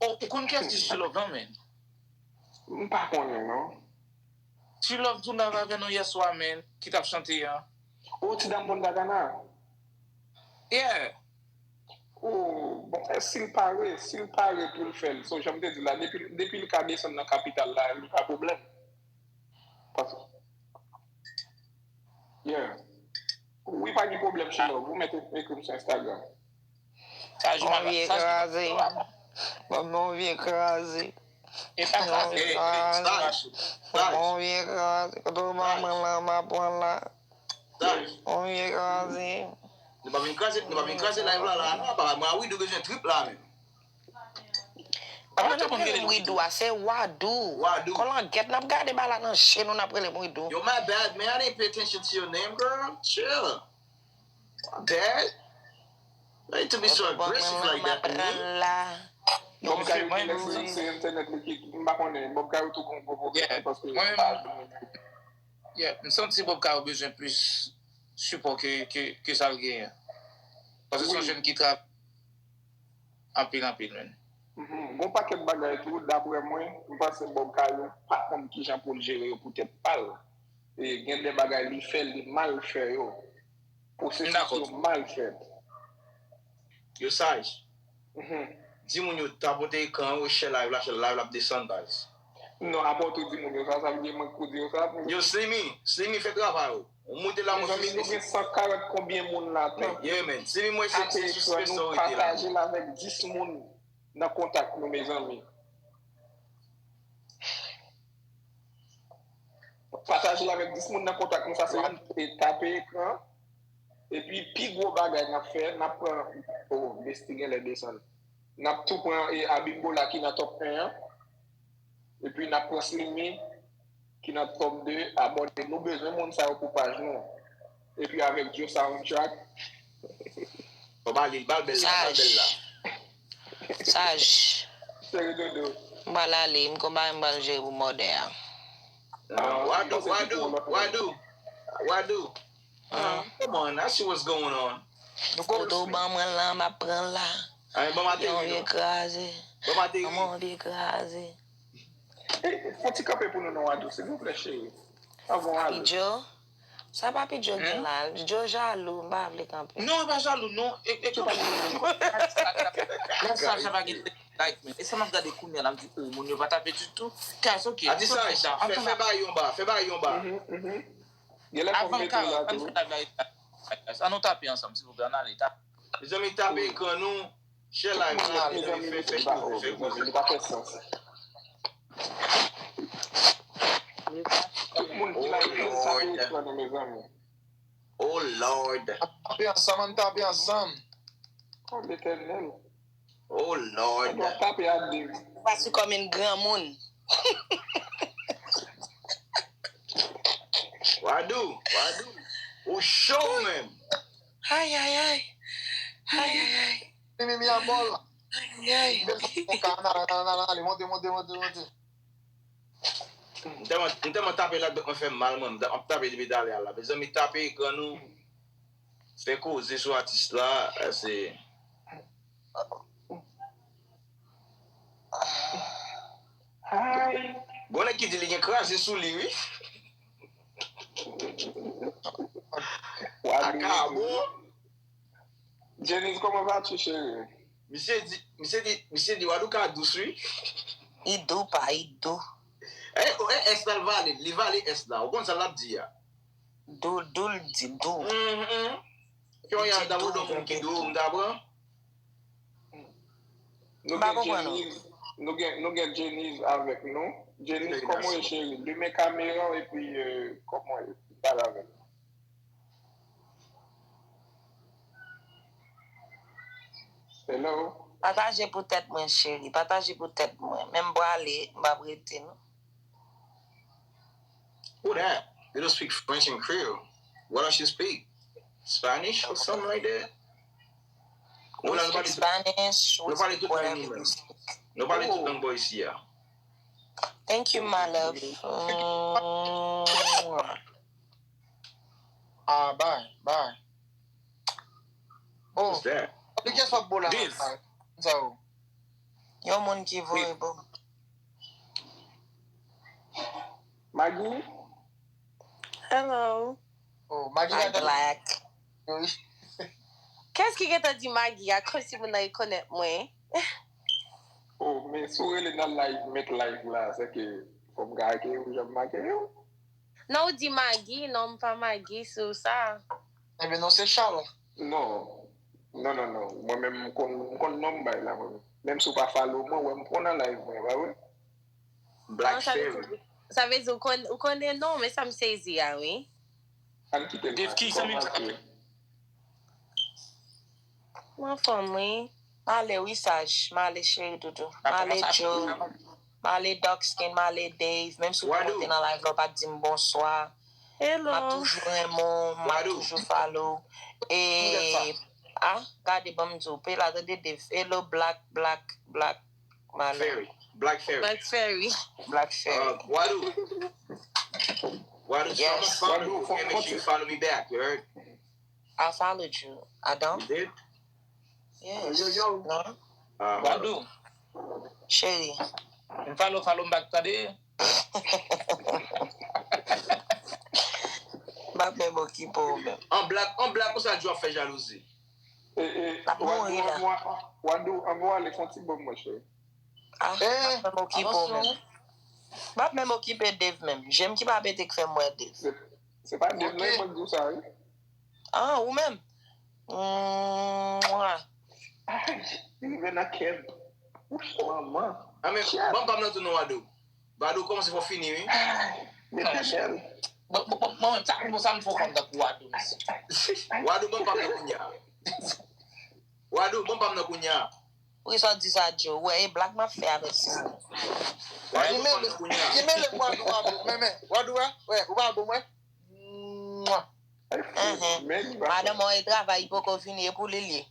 Oh, ou konn kiyès ki She Love lan, men? M pa konnen, non. She Love tounen avè nou yèswa, men, ki t ap chante an. Oh, ti dam Punta Cana? Yeah. Oh, bon, si l pare, si l pare pou l fè l, so, jan m te di la, depi, depi l ka desann nan kapital la, li pa pwoblèm. Paske, yeah. Wi, pa gen pwoblèm, She Love. Ou mèt ekri m sou Instagram. Sa jou mal. Yon vye kraze. Ban m yon vye kraze. E pa kraze. Yon vye kraze. Kote w ba mwen la, m ap pran la. Yon vye kraze. Nou pa vin kraze, nou pa vin kraze live la la non, papa. Mwen a Widou bezwen trip la menm. Apa n ap rele m Widou a, se Wadou. Wadou. Kòlangèt, n ap gade bagay la nan je nou, n ap rele m Widou. Yo, my bad, man. I didn't pay attention to your name, girl. Chill. My bad. You need to be so aggressive like that to me. Bob Kayo, se entènèt li ki, m pa konnen. Bob Kayo tou gon gwo pwoblèm paske Yeah, m santi Bob Kayo bezwen plis sipò ke, ke, ke sa l genyen. Paske se yon jèn ki travay anpil, anpil, men. Gon pakèt bagay tou, daprè mwen, m panse Bob Kayo pa konn kijan pou l jere yo pou tèt pa l. E gen de bagay li fè, li mal fè yo. Pwosesis yo mal fèt. Yo Saj. Di moun yo tapote ekran an, yo share live la, share live la ap desann, baz. Non, apa w tou di moun yo sa, sa vle di mwen k pou di yo sa. Yo, Slimy, Slimy, fè travay ou. Ou moute la, mwen Mezanmi, nou gen san karant konbyen moun la tou. Yeah, man. Slimy, mwen se, se sou Sylvester ou rete la. Pataje l avèk dis moun nan kontak nou, mezanmi. Pataje l avèk dis moun nan kontak nou, sa se yon, e, tape ekran. Epi pi gwo bagay n ap fè, n ap pran, oh, Bestie genlè desann. N ap tou pran, e, Abimbola ki nan top en an. Epi n ap pran Slimy ki nan top de, abòne. Nou bezwen moun sa yo pou paj nou. Epi avèk Joe Soundtrack. Bon, ba li, ba l bèl la, ba l bèl la. Saj. Cheri dodo. M pral ale, m konn bagay m pral jere pou mòdè a. Ah, Wadou, Wadou, Wadou, Wadou. Ah, come on, I see what's going on. Kote w ban mwen lan, m ap pran la. Ay, ban m ateri Yon vye non. Kraze. Ban m ateri. Ban mwen yon vye Kraze. Fon ti kanpe pou nou non Wadou, silvouplè cheri. Anvan w ale. Pidjo. Sa pa Pidjo gen la. Pidjo jalou, m pa vle kanpe. Non, e pa jalou, non. E, e kanpe. Non, sa, sa pa gen like, men. E sa m ap gade kounye a la, m di, oh, moun yo pa tape ditou. Guys, ok. Adi sa, fè, fè bay yon ba, fè bay yon ba. Genlè fòm Avan mete la ka, tou. ann fè la. Ann nou tape ansanm, silvouplè, ann ale, tape. Mezanmi, tape ekran nou. Share live la, mezanmi, fè, fè koze, fè koze. Li pa fè sans. Tout moun ki la yo tape ekran nou, mezanmi. Oh Lord. Tape ansanm, ann tape ansanm. Oh Letènèl. Oh Lord. Ou ap tape a de. Ou pa sou kòm yon granmoun. Wadou, Wadou. Ou cho menm. Ay, ay, ay. Ay, ay, ay. Mimi a bòl. Ay, ay. Nan, nan, nan, nan, ale, monte, monte, monte, monte. M tèlman, m tèlman tape la, dòk mwen fè mal, mwen. M ta- m ap tape depi talè a la. Mezanmi, tape ekran nou. Fè koze sou atis la. Se. Hi. Gon nèg ki di li gen kraze sou li, wi. Wadou. Akabo. Janice, comment vas-tu, chérie? Misye di, misye di, misye di Wadou ka dous, wi. Li dou pa, li dou. E, e, S la l vale, li vale S la. Ou konn sa l ap di a. Dou, dou l di, dou. Mhm. Kè w yal dabò don moun ki dou, m dabò. Nou M pa gen konprann ou. Janice, nou gen, nou gen Janice avèk nou. Janice, kòman w ye, cheri? Limen kamera w epi, euh, kòman w ye? Pale avè nou. Hello? Pataje pou tèt mwen, cheri. Pataje pou tèt mwen. Men m prale, m p ap rete, non. Who that? You don't speak French and Creole. What else you speak? Spanish or something like that? Ou la, nou pale tout, Spanish, nou pale tout lang nou menm. Nou pale tout lang bò isi a. Thank you, my love. Mm. Ah, bay, bay. Oh, What's that? li gen sòt bo la. Dave. Sa yo. Yon moun ki voye bon. Maggie? Hello. Oh, Maggie Hi, la tande. Black. Kès ki gentan di Maggie a kòmsi moun nan rekonèt mwen? Oh, men si w rele nan live, met live la, se ke fò m ka ake ou, jan m make yo. Non, ou di Maggie, non, m pa Maggie, se ou sa. Ebyen non, se Charles. Non. Non, non, non. Mwen menm, m konn, m konn non m bay la, mwen. Menm si w pa follow mwen, wè m pran nan live mwen, pa vre? Black Non, sa vle Fairy. di, sa vle di ou konn, ou konnen non, men sa m sezi a, wi. Ann kite l Dave, ki pati, zanmi m kòmanse. sa? Mwen anfòm, wi. M ale wi, Saj. M ale, cheri doudou. M ale, Joe. M ale, Dark Skin. M ale, Dave. Menm si w te monte nan live la, w pa t di m bonswa. M ap Hello. Toujou renmen w, m ap Wadou. Toujou follow. E, ah, gade, ban m di w, pe la, tande, Dave. Hello, Black, Black, Black. M ale. Fairy. Black Fairy. Black Fairy. Black Fairy. Uh, Wadou. Wadou, so I'm gonna Yes. follow you. Okay, make sure you follow me back, you heard? I followed you. I don't? You did? Yes. Yo, yo. Non? Uh, Wadou, Cheri. m follow, follow m back, tande? M ap menm okipe w menm. An blag, an blag konsa Djo ap fè jalouzi. E, e, L ap mouri la. Wadou, anvan w ale, fè yon ti bon mwen, cheri. Ah, m ap menm okipe w menm. M ap menm okipe Dave menm. Je m ki pa pete k fè m wè Dave. Se, se pa Dave non, mwen di w sa, wi. Ah, ou menm? Mwa. Li rive nan kè m. Manman. Ah, men, ban m pa m nan tou non, Wadou. Wadou, kòmanse fò fini, wi. Letènèl. Bon, bon, bon, bon, sa, bon, sa m fò konn tankou Wadou, mesye. Wadou, ban m pa m nan kounye a. Wadou, ban m pa m nan kounye a. Poukisa w di sa, Djo? Ou wè, e blag m ap fè avèk sa. Wadou, ban m pa m nan kounye a. Ki mele m Wadou, Wadou, men, men, Wadou, wè, wè, ou pa bon, mwen. Mwa. Mhm. Madanm mwen e travay, li poko vini, e pou li l ye.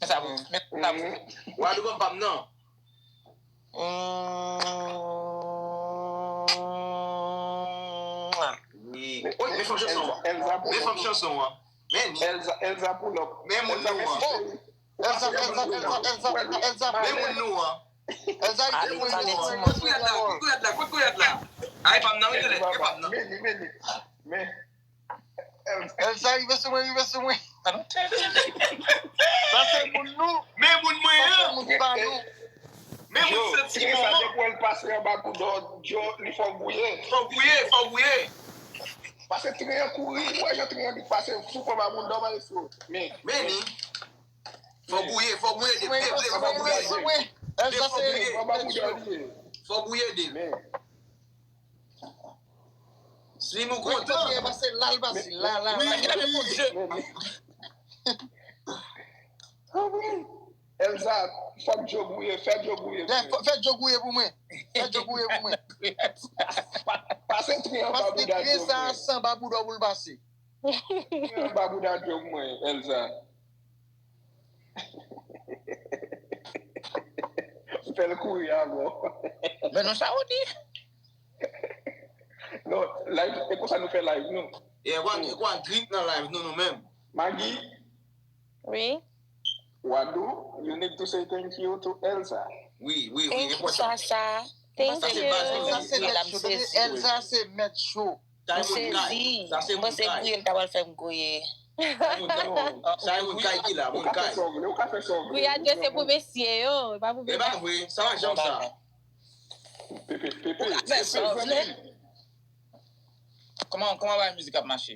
Men sa pou, men sa pou. Wadou ban pa m nan. Hmm. Wi. Oy, men fanm chanson an. Elza Men fanm chanson an. Men ni. Elza, Elza pull up. Men moun nou an. Elza, Elza, Elza, Elza, Elza, Men moun nou an. Elza, Men moun nou an. Kot kouyad la? Kot kouyad la? Kot kouyad la? Ay, pa m nan, wi, tande. E pa m nan. Men li, men li. Men. Elza, rive sou mwen, rive sou mwen. I don't tell you. Sa se moun nou. Men moun mwen Sa se an. moun pa nou. Men moun Yo, santi tren sa moman. Depi w pral pase anba kou dò Djo, li fò gouye. Fò gouye, fò gouye. Pase tren an kouri, ou wè jan tren an vit pase, fout anba kou dò maestro. Men, Men ni. Fò gouye, fò gouye, de, de, de, fò Mwen, gouye. mwen, mwen. Elza se anba kou dò li ye. Fò gouye, de. Men, Slim ou kontan. Mwen pase la, l pase la, la, Wi, la. gade moun je. men, Elza, fòk Djo gouye, fè Djo gouye. Fè, fè Djo gouye pou mwen. Fè Djo gouye pou mwen. Pase tren anba Paske bouda tren Djo sa gouye. San ba bouda pou l pase. Tren anba bouda Djo mwen, Elza. Fè l kouri avò. Men non, sa ou di? Non, live, e konsa nou fè live nou. E kwa, e kwa drip nan live nou, nou menm. Magi, Wi. Wadou, you need to say thank you to Elza. Wi, wi, wi, Thank you, enpòtan. Sasha. Thank Sa se baz nou you. Elza se ye. mèt cho. Tande, Elza se mèt cho. Sa M e moun kay. sezi. Sa se M moun panse kay. Guyel ta pral fè m gouye. Sa e moun kay. Sa e moun kay ki la, Ou moun ka fè kay. sa w vle, ou ka fè sa w vle. Guyel se pou mesye yo, e pa pou E pa vre, sa pa janm sa. Pepe, pepe. Fè sa w vle. Kòman, kòman bagay mizik ap mache?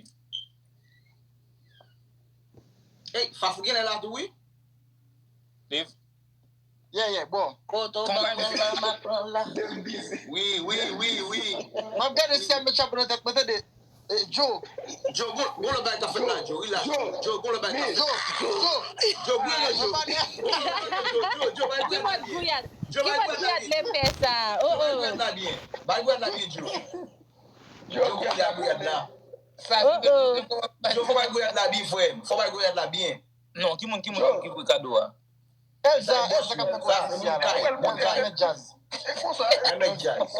Ey, Fafou genlè la tou, wi. Dave? Yeah, yeah, bon. Koto Kòman bagay mizik ap la, m ap pran la. Dem busy. Wi, wi, wi, wi. M ap gade si a met chapo nan tèt mwen, tande. Eh, Joe. Joe, gon, gon lòt bagay k ap fèt la, Joe. Relax. Joe, Joe, gon lòt bagay k ap fèt. Joe, Joe. Joe, gouye non, Joe. Mwen pa de- Gon lòt bagay, Joe, Joe, Joe, bay Ki gouye mòd la. Guyel? Joe, Ki bay mòd gouye Guyel la. vle fè sa? Oh, Bay oh. gouye la byen. Bay gouye la byen, Joe. Joe, Joe, gouye la byen la. Sa Oh, oh. Joe, fò bay gouye la byen, frè m. Fò bay gouye la byen. Non, ki moun, ki moun ki vre kado a? Elza, Sa, Elza k ap fè sa, koregrafya la. sa, Elza met jazz. E konsa. Ay, mèt jazz.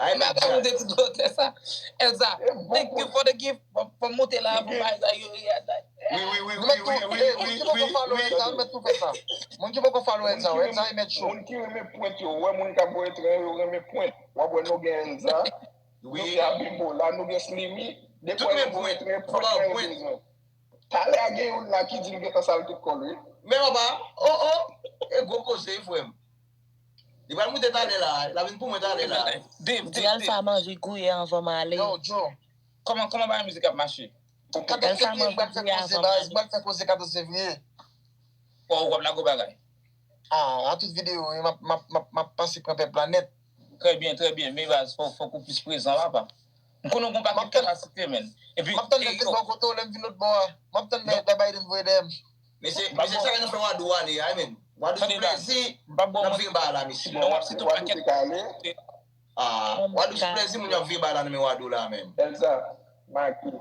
Ay, mèt Mwen ap jazz. tande ti dotè sa. Elza, E bon thank you for the gift. Fò, fò monte la, fò bay sa, yo, yo, yo. Wi, wi, wi, Nou wi, met tou, wi, eh, wi, moun ki wi, poko follow wi. Elza, nou met tou fè sa. Moun ki poko follow Elza, Elza e met show. Moun ki renmen pwent yo, wè moun k ap voye tren yo renmen pwent. W ap wè nou gen Elza, nou Wi. gen Abimbola, nou gen Slimy. Depi Tout w men voye pwent. tren, Fò pwent ba mwen w yo pwent. bezwen. Talè a gen youn la ki di l gentan sal tout kò l, wi. Men papa, oh, oh, e gwo koze, frè m. Li pral moute talè la, la vin pou mwen talè la. Dave, Dave, Di Alfa Dave. Manje gouye anvan m ale. Yo, Joe. Kòman, kòman bagay mizik ap mache? Katòz fevriye, m pral fè koze, baz, m pral fè koze katòz fevriye. Ou w ap lage bagay? Ah, a tout videyo, m ap, m ap, m ap, m ap pase pran pèp la nèt. Trè byen, trè byen. Men baz, fò, fòk ou plis prezan, papa. M konnen w gon pakèt kapasite, men. Epi, M ap tann lè l vin bò kote w, lè m vin lòt bò a. M ap tann lè, lè Biden voye dèyè m. Mesye, mesye, sa yo fè Wadou ale a, men. Wadou sou plezi, m pa bon. N ap vin ba la, mesye. Bon, w ap site yon pakèt. Ah, Wadou sou plezi, moun yo ap vin ba la nan men Wadou la, men. Elza, Maki.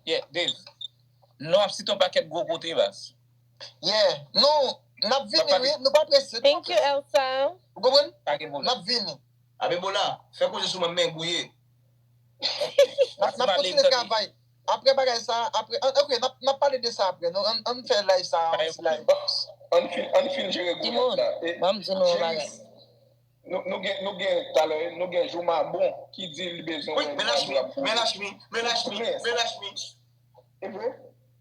Yeah, Dave. Non, w ap site yon pakèt gwo kote, baz. Yeah. Nou, n ap vini, wi. Nou pa prese. Thank you, Elsa. Ou konprann? Pa gen N pwoblèm. Ap vini. Abimbola, fè koze sou mwen, men gouye. N ap, n ap kontinye travay. Apre bagay sa, apre, an, ok, n ap, n ap pale de sa apre. Nou, ann, ann fè live sa, ann ti live. Ann fin, ann fin jere Timoun, gouyad la. E, ban m di nou yon bagay. Cherise, nou, nou gen, nou gen, talè, nou gen Jouma Bon ki di li bezwen Wi, men Lachmi, men Lachmi, men Lachmi, men Lachmi. E vre?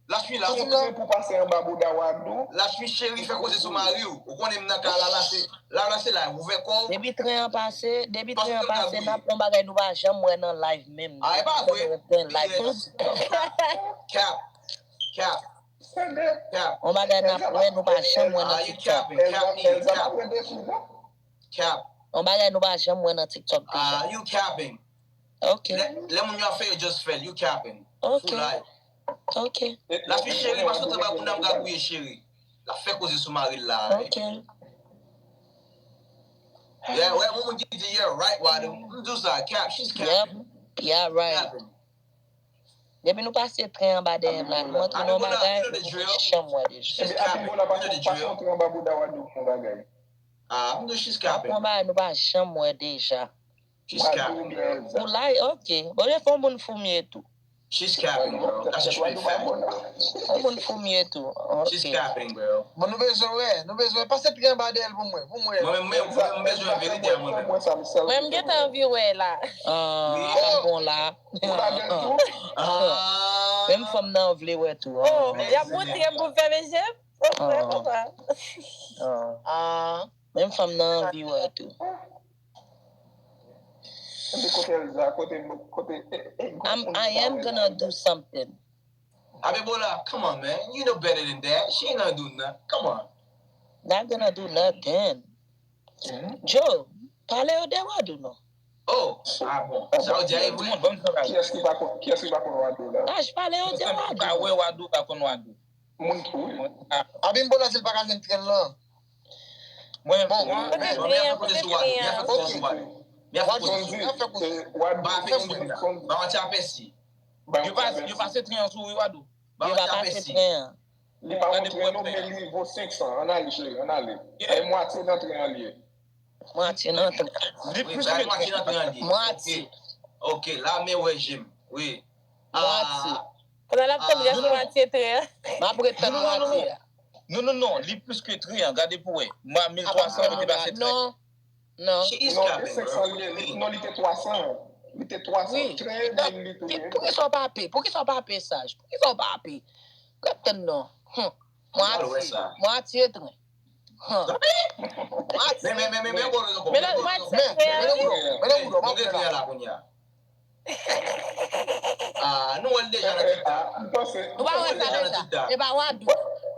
Lachmi la. Tout moun pou pase anba bouda Wadou. Lachmi cheri, fè koze sou mari w. Ou konnen m nan kay la, la se, la, la se la, ouvè kò w. Depi tren an pase, depi tren an pase, n ap yon bagay nou pa janm wè nan live menm. Ah, e pa vre. Tren live. Cap. Cap. Cap. Yon bagay n ap wè nou pa janm wè nan TikTok. Elza, Elza pa pran desi, non? Cap. Yon bagay nou pa janm wè nan TikTok deja. Ah, you capping. Ok. Lè, lè moun yo ap fè yo just fè l, you capping. Ok. Sou live. Ok. Lachmi cheri, pa sot anba bouda m ka gouye cheri. L ap fè koze sou mari l la. Ok. Yeah, wè, moun ki di, yeah, right, Wadou. M di w sa, cap, she's Yep. capping. Yeah, right. Capping. Depi nou pase tren anba dèyè m la, nou antre nan yon bagay, nou pa janm wè deja. Ebyen, Abimbola, pase yon tren anba bouda Wadou pou yon bagay. Ah, I'm doing she's capping. Yon bagay nou pa janm wè deja. She's capping, bro. Ou la, ok. Bon, e fò moun foumye tou. She's capping, bro. That's what she been fat. Fò moun foumye tou. She's capping, bro. Bon, nou bezwen wè, nou bezwen pase tren anba dèyè l pou mwen, pou mwen. Mwen menm, mwen menm bezwen verite a mwen menm. Mwen m gentan anvi wè la. Ah, bon la. Ah. Menm fanm nan vle wè tou. Oh, y ap montre m pou m fèmen je m? Oh, frè, papa. Ah. Menm fanm nan anvi wè tou. Epi kote Elza, kote, kote. I'm, I am gonna do something. Abimbola, come on, man. You know better than that. She ain't gonna do nothing. Come on. Not gonna do nothing. Joe, pale yo de Wadou non. Oh, ah bon. Sa w di a e vre? Kiyès ki pa konn, kiyès ki pa konn Wadou la? Taj, pale yo de Wadou. Pa wè Wadou, pa konn Wadou. Moun tou wi. Abimbola di l pa ka jwenn tren lan. Mwen, Bon, mwen, Kote Mwen tren ap an, fè kote kote sou Wadou. tren Mwen ap an? fè kote sou Wadou. Mwen ap fè kote sou Wadou. Wadou, Ba fè kote sou Wadou. Ba w ti apèsi. Yo pase, yo pase tren an sou wi Wadou. Ba Yo w pa ti pase apèsi. Tren an. Li pa yon tren non, men li vo senk san. Ann ale, cheri, ann ale. E mwatye nan tren an li ye. Mwatye nan tren. Li Wi, plis ba ke mwatye nan tren an li. Mwatye. Ok, la men wè je m. Wi. Mwatye. Kounye a l ap tann rès mwatye tren an. M ap ret tann mwatye a. Non, non, non, li plis ke tren an, gade pou wè. Mwa mil twa san, li te pase tren. Non, non. She is Non, e capping, senk san bro. Li ye. Non, li te twa san. Li te twa san. Wi. Tren e mil li tou ye. Poukisa w pa pe? Poukisa w pa pe saj? Poukisa w pa pe? Ret tann non. Hum. Al wè Mwatye. sa. Mwatye tren. Hum. Men, men, men, men, men, bon, bon, Men lòt mwatye tren an wi. Men nan bouda, men nan bouda, nou gen tren la kounye a. Ah, nou wè l deja nan TikTok. M panse. Nou pa wè sa deja. E pa Wadou.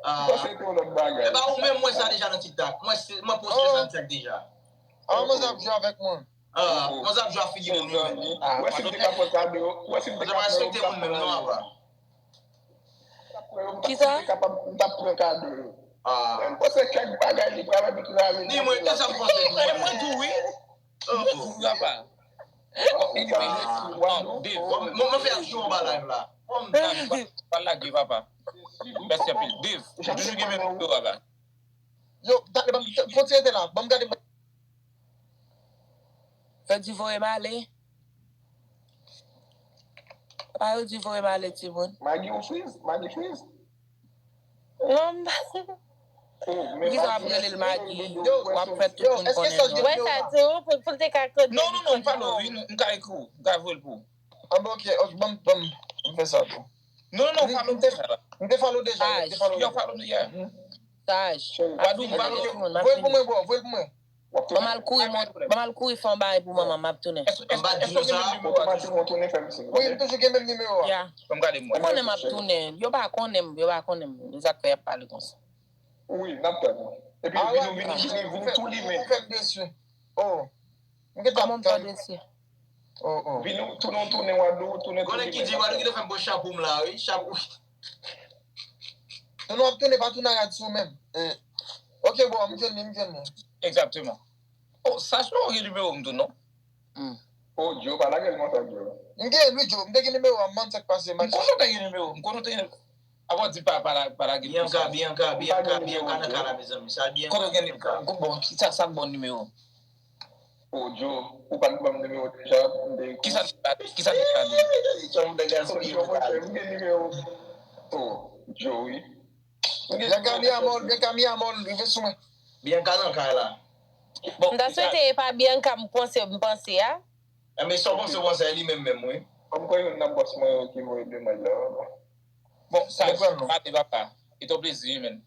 Ah, M panse se yon lòt bagay. E pa ou menm wè sa deja nan TikTok. Mwen, se- mwen poste sa nan TikTok deja. Ah, mwen ap jwe avèk mwen. Ah, mwen ap jwe a figi moun yo menm. Wè si m te ka pran kado. Wè si m te Mwen ap ka respekte moun menm, non, apa. Kisa? M t ap pran kado yo. Ah. Mwen panse kèk bagay li pral vin rale. Ni mwen, kisa m panse tou? E mwen tou, wi. Oh, Mwen tou, wi, apa. Mwen fè aksyon anba live la. Pa lage, papa. Mèsi anpil. Dave, ou toujou gen menm nimewo a la. Yo, talè, ban m, fon ti rete la. Ban m gade mwen. Fè di voye m ale. Pa yo di voye m ale, timoun. Magi ou friz? Magi friz? Non, m pa. Poukisa w ap rele l Magi? W ap fè tout Yo, moun èske konnen sa non. di Wè sa di ou pou, pou l te ka konnen. Non, non, non, m pa non, wi, m ka ekri w, m ka voye l pou ou. Ah, bon, ok, ok, ban m, ban m, m fè sa tou. Non, non, non, follow m deja la. M te follow deja, m te follow Yo deja. Follow m deja. Saj. Wadou, m follow. Voye l pou mwen, bro, voye l pou mwen. Ban m al kouri, ban m al kouri fè yon bagay pou manman m, m ap tounen. Èske èske ou gen menm nimewo a toujou? Otomatikman tounen fè m siy. Wi, m toujou gen menm nimewo a. Ya. Ban m gade m wè. Ou konnen m ap tounen. Yo pa konnen m, yo pa konnen m. Se sa k fè y ap pale konsa. Wi, n ap tann. Epi vin ou vin vin vin tou limen. Ou fè m desi. Oh. M gen Kòman m tan. Tande si? Oh, oh. Vin ou tounen ou tounen Wadou, tounen tou Konnen ki di limen. Wadou ki te fè m pran chapo m la, wi. Chapo. Non, non, ap tounen pa tounen a rad sou menm. Eh. Ok, bon, m jwenn li, m jwenn li. Egzakteman. Oh, sa se ou gen nimewo m tou, non? Oh, Djo, pa lage l konsa, Djo. M gen, wi, Djo, m te gen nimewo a, m pa konn sa k pase, M konnen w te gen nimewo, m konnen w te gen. Apa w di pa, pa la, pa lage l konsa. Bianca, Bianca, Bianca, Bianca nan kay la, mezanmi. Sa Bianca. Kote w gen nimewo? Bon, ki sa, sa k bon nimewo? Oh, Djo, ou pa t ban m nimewo deja, m te. Ki sa, ki sa te ka di? Jan m te gason yo, m gen nimewo. Oh, Djo, wi. Bianca mi amor, Bianca mi amor, rive sou mwen. Bianca nan kay la. Bon, M ta swete e pa Bianca m panse, m panse a. Enben, sa w panse w panse a li menm menm, wi. Kòm kwè youn nan bòs mwen yo ki voye demann la. Bon, sa, pa de papa. E ton plezi, men.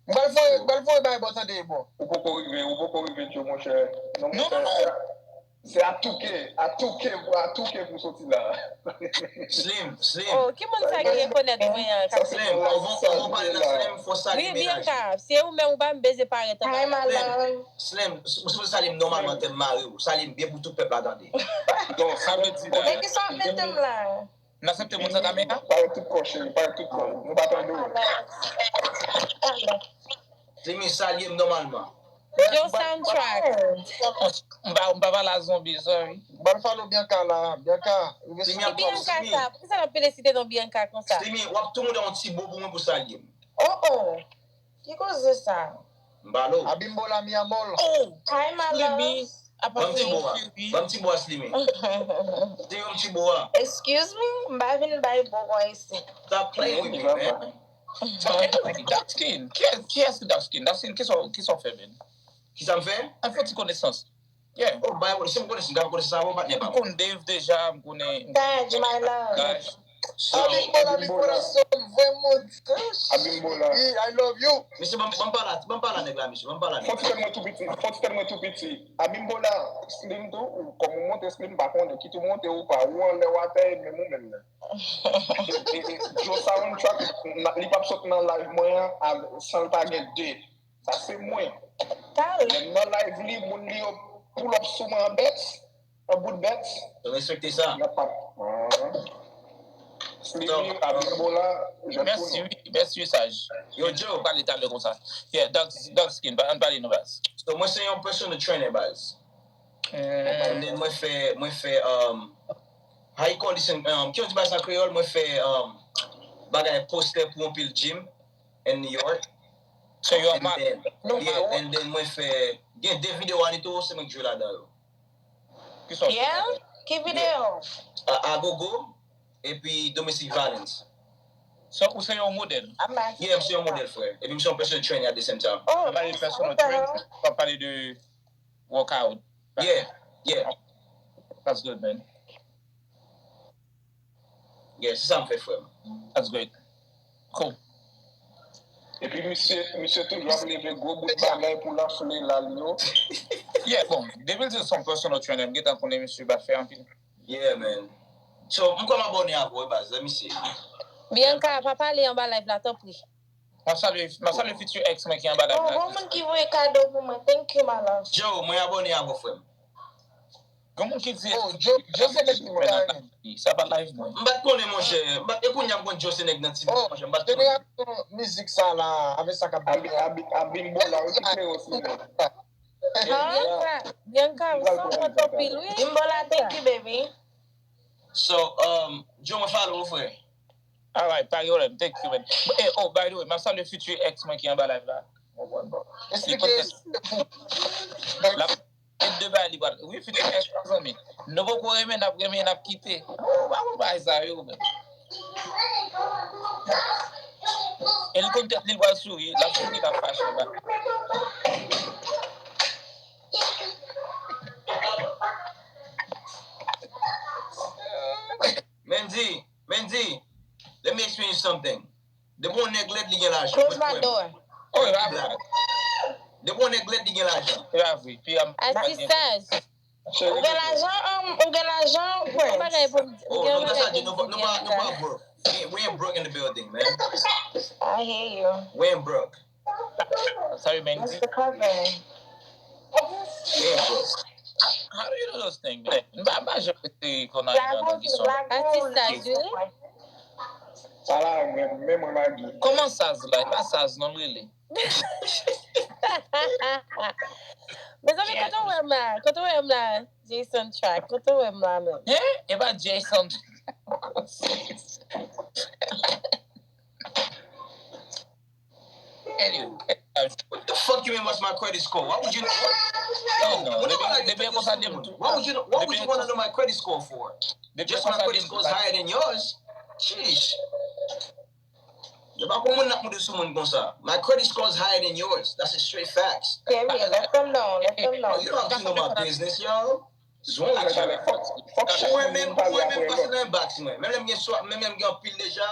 M pral voye, m pral voye bay bò tande, bò. Ou poko rive, ou poko rive, Djo, monchè. Non, Non, non, monchè, non. Se a touke, a touke, a touke pou soti la. Slim, Slim. Oh, ki moun sa ki rekonèt mwen an k ap Slim, avan, avan pale nan Slim, fò salye Wi, mennaj. Bianca, se ou menm ou pa bezwen parèt anba. Slim, si w salye m nòmalman, tèm mare w. Salye m byen pou tout pèp la tande. Sa vle di la. Men ki sa w ap mete m la? N aksepte moun sa ta men a? Parèt tout kò, cheri, parèt tout kò. Nou pa tande w. Slim, salye m nòmalman. Yo soundtrack. M pa m pa pale a zonbi, sorry. Ban follow Bianca la, Bianca. Rive sou Simi Ki mwen. Bianca sa? Poukisa l ap pede site non Bianca konsa? Simi, w ap tou moun an ti bo pou mwen pou salye m. Oh oh. Ki koze sa? M ba lo. Abimbola mi amor. Oh! Hi my Slimy! Love. Apa Ban m ti se bo yon a. cheri? Ban m ti bo a Simi. Simi, ban m ti bo a. Excuse me? M pa vin bay bo bò isi. Stop playing with me, man. So anyway, Dark Skin. Kiyès kiyès ki Dark Skin? Dark Skin, kisa w kisa w fè, man? Kisa m fè? An fè ti konesans. Yeah. Oh, bay, si m konnen si m ka konnen sa, bon, patnè M pa. konn Dave deja, m konnen Taj, my love. Taj. So, Abimbola mi corazón, vemos. Abimbola. I love you. Mesye, ban ban pala, ban pala nèg la, mesye, ban pala Fò nèg ti tèt mwen tou piti, fò ti tèt mwen tou piti. Abimbola, Slim tou, ou kòm ou monte Slim, m pa konnen, kit ou monte ou pa, ou anlè ou atè, e menm ou menm nan. E, e, e, Joe Soundtrack, na- li p ap sot nan live mwen an, av- san l pa gen de. Sa se mwen. Tal. Menm nan live li, moun li yo pull up sou mwen an bèt, an bout bèt. la. Respekte sa. Y ap pa. Ah. Slim, Abimbola, je Mèsi, tourne. Wi, mèsi, Saj. Yo, Joe. Pale talè konsa. Yeah, Dark, Dark Skin, pa- ann pale nou baz. So, mwen se yon personal trainer, baz. Mm, And then mwen fè, mwen fè, um, how you call this in, um, ki yo di baz an kreyòl, mwen fè, um, bagay postè pou yon pil gym in New York. So you are And ma- then, No, yeah, my- and then mwen fè, gen de videyo Anito, se mwen ki jwe ladan yo. Kisa w fè? Yeah? Ki videyo? A- Agogo, epi Domestic Violence. So ou se yon modèl. I'm not Yeah, m se yon modèl, frè. Epi m se yon personal trainer at the same time. Oh, Ou pale de nice. personal What the trainer, hell? ou pale de workout. Yeah, yeah. That's good, man. Yeah, se sa m fè, frè m. That's great. Cool. Epi misye, misye toujou ap leve gwo bout bagay pou l anfle la l yo. Yeah, bon, depi l di se yon personal trainer, m gentan konnen misye pa fè anpil. Yeah, man. So, m kòm abòne avè w, baz, let me see. Bianca, pa pale anba live la, tanpri. M ap salye, m ap salye future ex mwen ki anba live Oh, la. bon moun ki voye kado pou mwen. Thank you, my love. Joe, mwen abòne avè w, frè m. Gen moun ki di Oh, Joe, Joe se nèg ki men nan live li. Sa pa live mwen. M pa t konnen, monchè. M pa t, e kounye a m konn Joe se nèg nan ti bout, monchè. M pa t konnen. Jenerasyon mizik sa la, avè sa k ap Abi, abi, Abimbola, ou ki frè w, Slim? Bianca, Bianca, ou sanwont anpil, wi. Bimbola, thank you, baby. So, um, Joe, mwen follow w, frè. Alright, pa gen pwoblèm. Thank you, man. Eh, oh, by the way, m ap salye future ex mwen ki anba live la. Eksplike. L ap met de bagay li pral. Wi, future ex, zanmi. Nou poko renmen, n ap renmen, n ap kite. Oh, pa bon bagay sa yo, men. E l konn tèt li, l pral souri. L ap souri, l ap fache. Ba. Mendy, Mendy, let me explain you something. Depi yon nèg lèd, li gen lajan. Close my door. Oh, e pa vre. Depi yon nèg lèd, li gen lajan. E pa vre. Pi a m pa gen. Asistaj. Ou gen lajan, um, ou gen lajan, Ou gen bagay pou m di. Oh, nou pa sa di, nou pa, nou pa, nou pa broke. We, we ain't broke in the building, man. I hear you. We ain't broke. Sa yo men What's di. The cover? We ain't broke. How do you know those things, man? M pa, m pa janm rete konn nan nan kesyon. Asistaj, wi. Sa la, mwen, men mwen magi. Kòman saz la? E pa saz non m rele. Mezanmi, kote w wè m la? Kote w wè m la? Jason Track, kote w wè m la menm? Hein? E pa Jason. Anyway. What the fuck you mean, what's my credit score? Why would you know? Non, non, depi, depi e konsa de m tou. Why would you, why would you want to know my credit score for? Depi e Just my konsa de credit m score is higher than yours? Sheesh. Yo pa pou moun nan moude sou moun konsa. My credit score is higher than yours. That's a straight facts. Period. Let them know. Let them know. Oh, you don't have to know my business, yo. Zon Alè, alè, fòk, fòk chak Mwen moun menm, pale mwen menm apre pase lòt. Nan inbox mwen. Menm lè m gen swa, menm lè m gen anpil deja,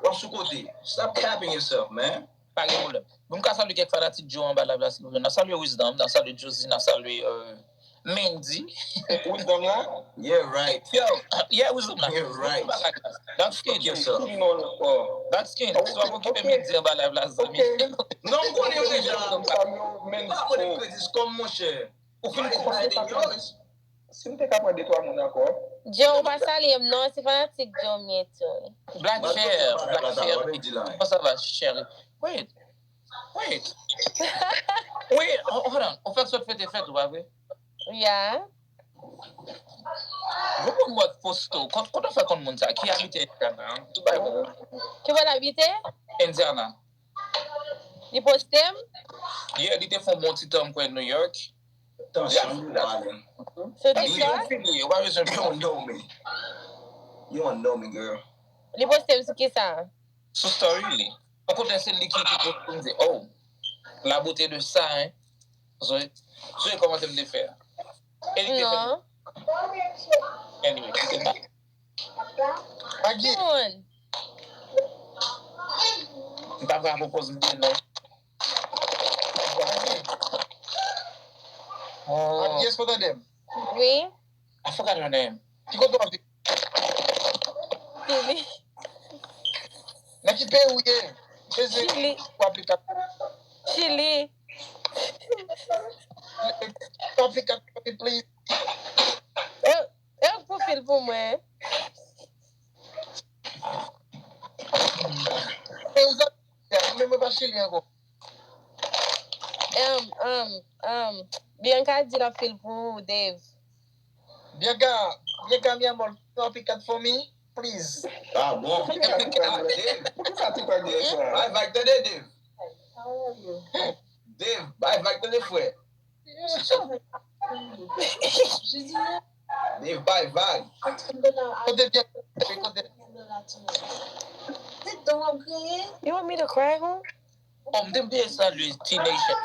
w ap sou kote. Stop capping yourself, man. Pa gen pwoblèm. Bon, m ka salye kèk fanatik Joe anba live la, silvouplè. N ap salye Wisdom, n ap salye Josie, n ap salye, euh, Mendy. Wisdom la? Yeah, right. Yo, yeah, Wisdom la. Yeah, right. Dark Skin. Fuck yourself. Ki non ankò? Dark Skin, si w ap okipe Mendy anba live la, zanmi. Ok. Non, m konnen yo deja. Wisdom, salye w, M men. pa konnen credit score, monchè. Ou fin Mine is higher than yours. Si m te ka pran de twa moun ankò. Joe, ou pa salye m non, se fanatik Joe m ye tou. Black Mwen Cherry, konn Black pale Cherry. la, mwen di la. Comment ça va, Cherry? Wait. Wait. Wi, ho- hold on. Ou fèk sot fete fèt ou, pa vre? Yeah. Gon moun mwen poste w. Kot, kot ou fè konn moun sa? Ki abite Indiana? Tout bagay bon. Ki bò l abite? Indiana. Li poste m? Yeah, li te fè yon bon ti tan, m kwè, New York. Tansyon, you wildin'. Sou That's TikTok? Philly. Why is it You don't know me. You don't know me, girl. Li poste m sou ki sa? Sou story li. Yon kote se li ki ki poste m di, oh, la beauté de ça, hein. Zoe, Zoe kòmanse m te fè. E li te fè. Non. Anyway, li te mal. Agi, Ki moun? M pa vle pwopoze m di non. Agi, Oh, èske w tande m? Wi. I forgot her name. Ki kote w ap viv? Chili. Nan ki peyi w ye? Jezi, Chili. pou aplika. Chili. Pou aplika, please. E e pwofil pou mwen. E ou sa, mwen mwen pa Chili ankò. Um, um, um, Bianca di l ap fil pou ou, Dave. Bianca, Bianca, mi amor, can you pick up for me, please? Ah bon? Dave, Pou ki sa ti pa gen sa? Bay vag tande, Dave. Dave, bay vag tande, frè. Dave, bay vag. Kote Bianca? Kote? You want me to cry, huh? Oh, m te bliye salye T-Nation.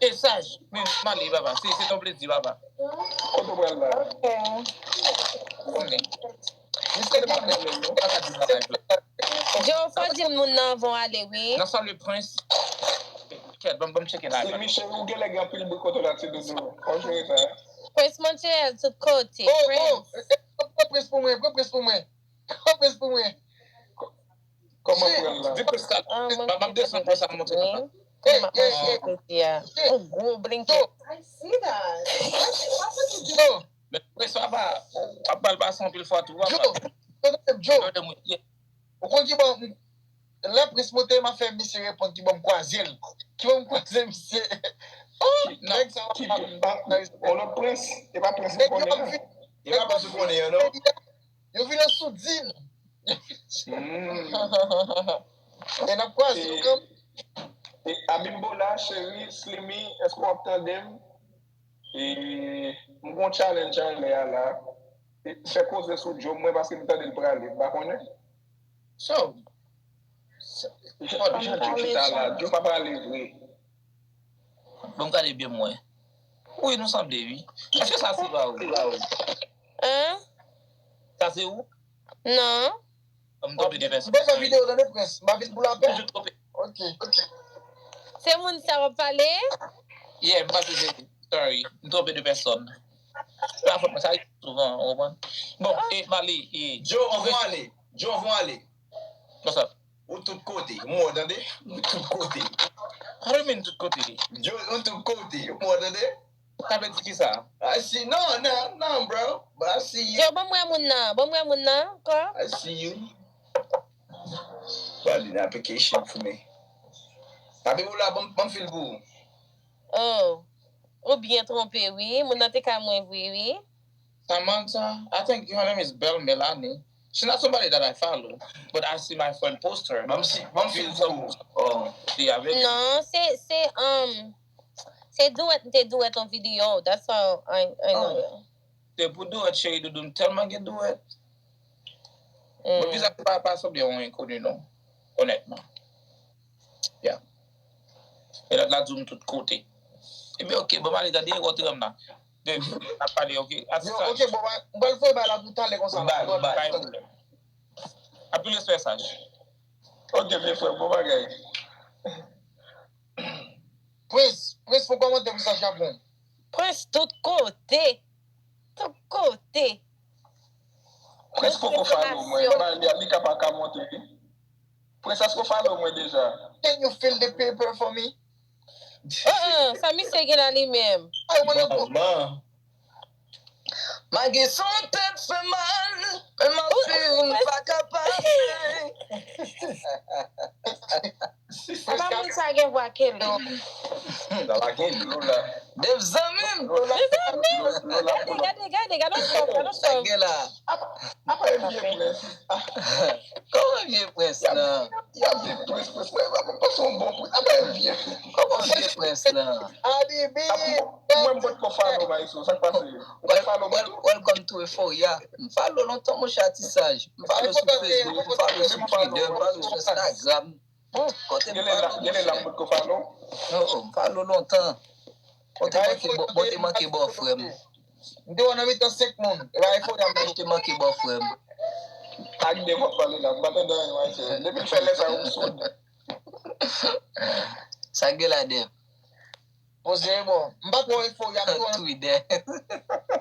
E saj, men male papa, se se ton plezi papa. Kote w pral la? Konnen. Misye pa menm non. Pa ka di nan live la. Joe, fò di moun nan anvan w ale, wi. Nan salye Prince. Kèt, ban m ban m tcheke live Se la. Michel ou genlè gen anpil bri kote w la ti doudou. Fò jere sa. Prince Montreal, tout kote. Oh, oh, Prince. eh, eh, pran Prince pou mwen, pran Prince pou mwen. Pran Prince pou mwen. Kòman pral la? Di Prince sa. Ah, mwen M ap desann pou sa montre. Hey, hey, hey. Yon gwo blanket. I see that. What, what, what you do? Joe, Men Prince papa, w ap ba l pase anpil fwa tou papa. Joe, Joe, Joe. Gade mwen, yeah. Ou konn ki bon, lè Prince monte, m ap fè misye reponn ki bon m kwaze l. Ki bon m kwaze misye. Oh, Non. Nèg sa Ki va pa on lòt Prince? E pa Prince ou konnen an? E pa Prince ou konnen an non. Yo vin an soudin. Hmm. E n ap kwaze yo kanmenm. E Abimbola, Cheri, Slimy, èske w ap tande m? E m gon challenge anlè a la. E fè koze sou Joe mwen paske m tande l prale, m pa konnen. So, Jan Joe chita la, Joe pa prale vre. Bon, m gade byen mwen. Wi, nou sanble, wi. Èske sa se pa ou? Hein? Sa se ou? Non. M twonpe de pèsòn. Mwen fè videyo nan de Prince. M pa vin pou lapè. Toujou twonpe. Ok. Se moun sa w ap pale? Yeah, m panse se, sorry. M twonpe de pèsòn. Se pa fòt mwen, sa rive souvan, ou konprann? Bon, e Mali, e Joe, anvan ale. Joe, anvan ale. What's up? Ou tout kote. M wè w tande. Ou tout kote. How do you mean tout kote? Joe, ou tout kote. M wè w tande. Sa vle di ki sa? I see. No, no, no, bro. But I see you. Yo, ban m wè moun nan. Ban m wè moun nan ankò. I see you. Pral li nan application pou mwen. Papi ou la, ban m fil pou ou. Oh. Ou byen twonpe, wi. Moun nan te ka mwen vre, wi. Samantha, I think her name is Belle Melanie. She's not somebody that I follow, but I see my friend post her. Ban m si, ban m fil pou ou. Oh. Li avèk Non, se, se, um, se duet, m te duet yon videyo. That's all I, I know. Se pou duet, cheri doudou, m tèlman gen duet. Bon, Mm. vizaj pa, pa sanble yon enkoni, non. Onètman. Yeah. E lòt la di m tout kote. Ebyen, ok, bon, m ale tande, wè w te wè m la. De, n ap pale, ok. Yo, ok, bon, m pral voye bay la pou talè konsa. Bay, bay. Pa gen pwoblèm. Anpil respè, saj. Ok, byen frè, bon bagay. Prince, Prince, fè kòmantè pou sa Japon. Prince tout kote. Tout kote. Prince poko follow mwen, ba li, li ka pa ka monte, wi. Prince, èske w follow mwen deja? Can you fill the paper for me? Uh-uh, sa misye gen la li menm. I wanna go. Manman. Malgre son tèt fè mal, men m ap viv, m pa ka pase. Apa moun sa pa gen vwa ke l. Sa pa gen Lola. Dev zanmi m. Lola. Gade, gade, gade, gade yon chòv, gade yon Sa chòv. Gen la. Apa e vye prens? Kòman vye prens lan? Y ap di prens, prens, prens. Apa pa se yon bon prens? Apa e vye? Kòman vye prens lan? Adibi. Mwen m pot ko falo Maestro, sa k pase? Ou pa falo mwen tou? Welcome to Euphoria. M falo lontan monchè atisaj. M falo sou Facebook, m falo sou Twitter, m falo sou Instagram. Kote m Gele la, falo gele la monchè. m pot ko falo. Oh, oh, m falo lontan. Bon te manke bò, bon te manke bò frè m. M te wè nan mitan senk moun. E pa efo y ap Bon te manke bò frè m. Ak de vòt pale la, m pa tande anyen Maestro. Depi l fè lè sa yo m soud. Sa gen la Dev? Poze bon. M pa twò efo y ap twò nan Twitter.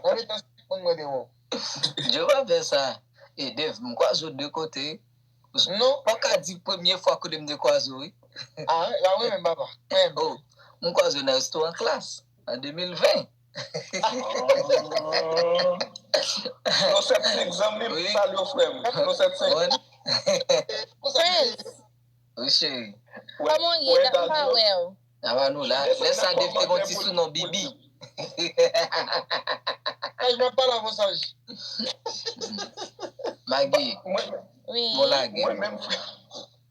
Nan mitan senk moun mwen te wè. Djo pa fè sa. E Dev, m kwaze w de kote. Non. Mwen ka di premye fwa kote m te kwaze w wi. Ah, la mwen menm papa. Mwen menm. Oh, m kwaze w nan restoran Klas an de mil ven. No sèt senk zanmi m, Wi. Salye frè m. No sèt senk. Bon, Konsa Prince, wi cheri. Kòman w ye? M pa wè w. Ava nou la. Lè sa Dev te gon ti sou non Bibi. Saj, m ap pale avè w Saj. Magi, Mwen, Wi. bon lage. Mwen menm frè.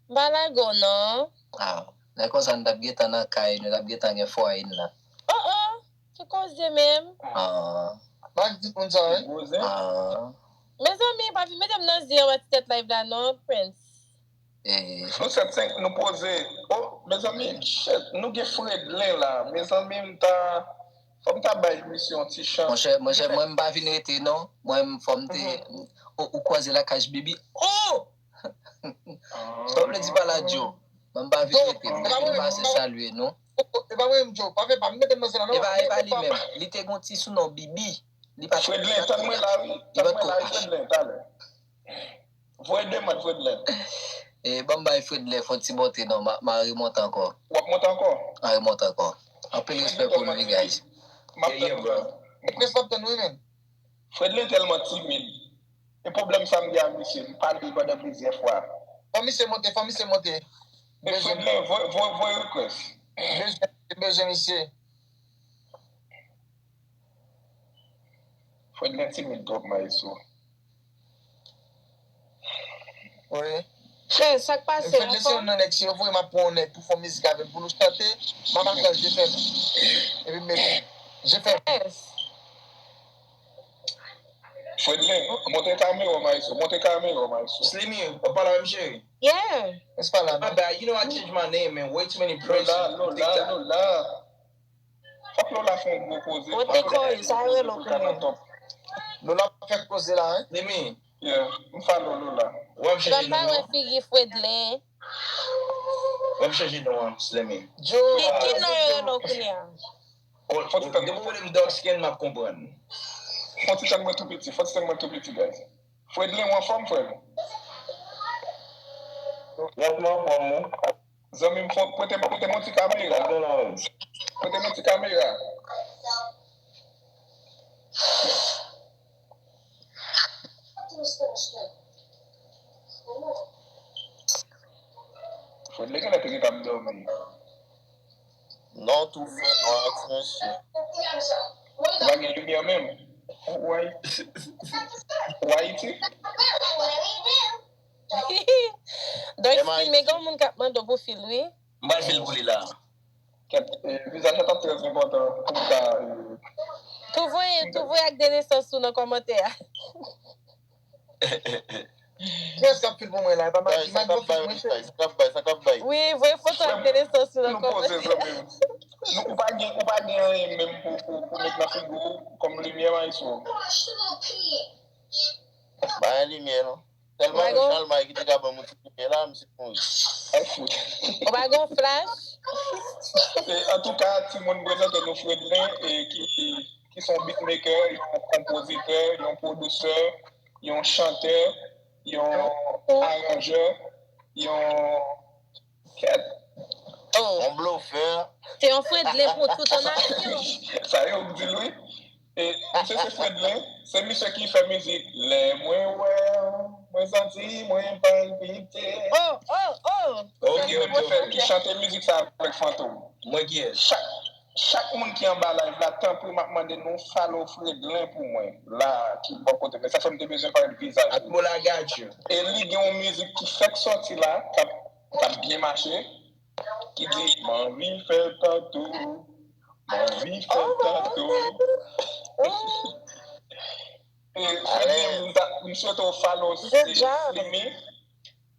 M pa lage w non. Ah, lè konsa nou t ap gentan nan kay, nou t ap gentan gen fwaye n lan. Oh oh. Ki koze menm? Ah, Magi di moun sa wi. Vozen. Ah. Mezanmi, pa vin mete m nan zen anba ti tèt live la non, Prince. Eh, Nou sèt senk, nou poze. Oh, mezanmi, shit, nou gen Fredlen la. Mezanmi, m ta. Fò m ta bay misye yon ti chans. Monchè, monchè, mwen m pa vin rete non. Mwen m fò m te. Ou, ou kwaze lakaj Bibi. Oh! Sa w vle di pa la Djo? Mwen m pa vin rete. M te vin pase salye nou. E pa mwen menm Djo. Pa fè pa m mete m nan zen la non. E pa, e pa li menm. Li te gon ti sou non Bibi. Li pa Fredlen, tann mwen la wi. Tann mwen la wi, Fredlen, talè. Voye demann Fredlen. E ban m bay Fredlen fò ti monte non. Ma, ma remonte ankò. W ap monte ankò? Ma remonte ankò. Anpil respè pou nou, guys. M ap tann ou. Prince m ap tann wi menm. Fredlen tèlman timid. E pwoblèm sa m gen ak misye, m pale pandan plizyè fwa. Fò misye monte, fò misye monte. E Fredlen, voye, voye, voye request. Bezwen, bezwen misye. Fredlen timid twòp, Maestro. Wi. Prince, sa k pase Fredlen se ankò? Youn nan nèg, si yo voye m ap pran yon nèg pou fè mizik avè m, pou nou chante, m ap al fè jefèm. Epi m mete jefèm. Prince. Fredlen, monte kamera, Maestro. Monte kamera, Maestro. Slimy, w ap pale avè m, cheri? Yeah. Prince pa la My non. Bad, you know I changed my name, man. Way too many Prince Lola, on Lola, TikTok. Lola. Fòk Lola fè yon gwo koze. Wote kòl, sa yo rele w kounye a. Lola pa fè koze la, hein? Slimy, Yeah, m follow Lola. w ap M chanje pa non wè an. Figi Fredlen. W ap chanje non an, Slimy. Djo. Ki, ki non yo rele w kounye a? Oh, depi w rele m dark skin, m ap konprann. Fò ti tann mwen tou piti, fò ti tann mwen tou piti, guys. Fredlen, w anfòm, frè m? Yes, m anfòm, wi. Zanmi m, fò prete, prete m yon ti kamera. Prete m yon ti kamera. Fredlen genlè te gentan ap dòmi. Non, tou fè nwa, ti mesye. Ou pa gen limyè menm. Ou Ayiti? Ou Ayiti? Dark skin, men gen yon moun k ap mande w pou fil, wi. M pral fil pou li la. Kèt, eh, vizaj la t ap trè enpòtan pou m ka, eh, Tou voye, tou voye ak de nesans ou nan kòmantè a. Kiyès k ap fil pou mwen la? E pa Bay, Magi, sa Magi k ap pou fil bay, mwen, bay, cheri. sa k ap bay, sa k ap bay. Wi, voye foto ak de nesans ou nan nou poze kòmantè. Zanmi m. Nou, ou pa gen, ou pa gen anyen menm pou, pou, pou met nan figi w kòm limyè, Maestro. Bay limyè, non. Tèlman Mago. Chalmay ki te ka ban m yon ti limyè la, misye mouri. Ay, fout. Ou pa gen yon flash? E, antouka, timoun, prezante nou Fredlen, e, ki, ki se yon beatmaker, yon konpozitè, yon pwodisè, yon chantè, yon aranjè, yon kèt. Oh, Yon blofè. se yon Fredlen pou tout yon nasyon. Sa yo k di l, wi. E misye se Fredlen, se misye ki fè mizik Lè mwen wè w, mwen santi mwen palpite. Oh, oh, oh. Ok, ok, Fè ki chante mizik sa avèk Fantom. Mwen kiyès? Chak, chak moun ki anba live la, tanpri, m ap mande nou follow Fredlen pou mwen. La, ki bò kote. Men sa fè m te bezwen parèt vizaj li. Atmo la gadjou. E li gen yon mizik ki fèk sòti la, k ap, k ap byen mache, ki di, "M anvi fè tatou, m anvi fè tatou." E, Fredlen, m ta, m swete w follow Slimmy.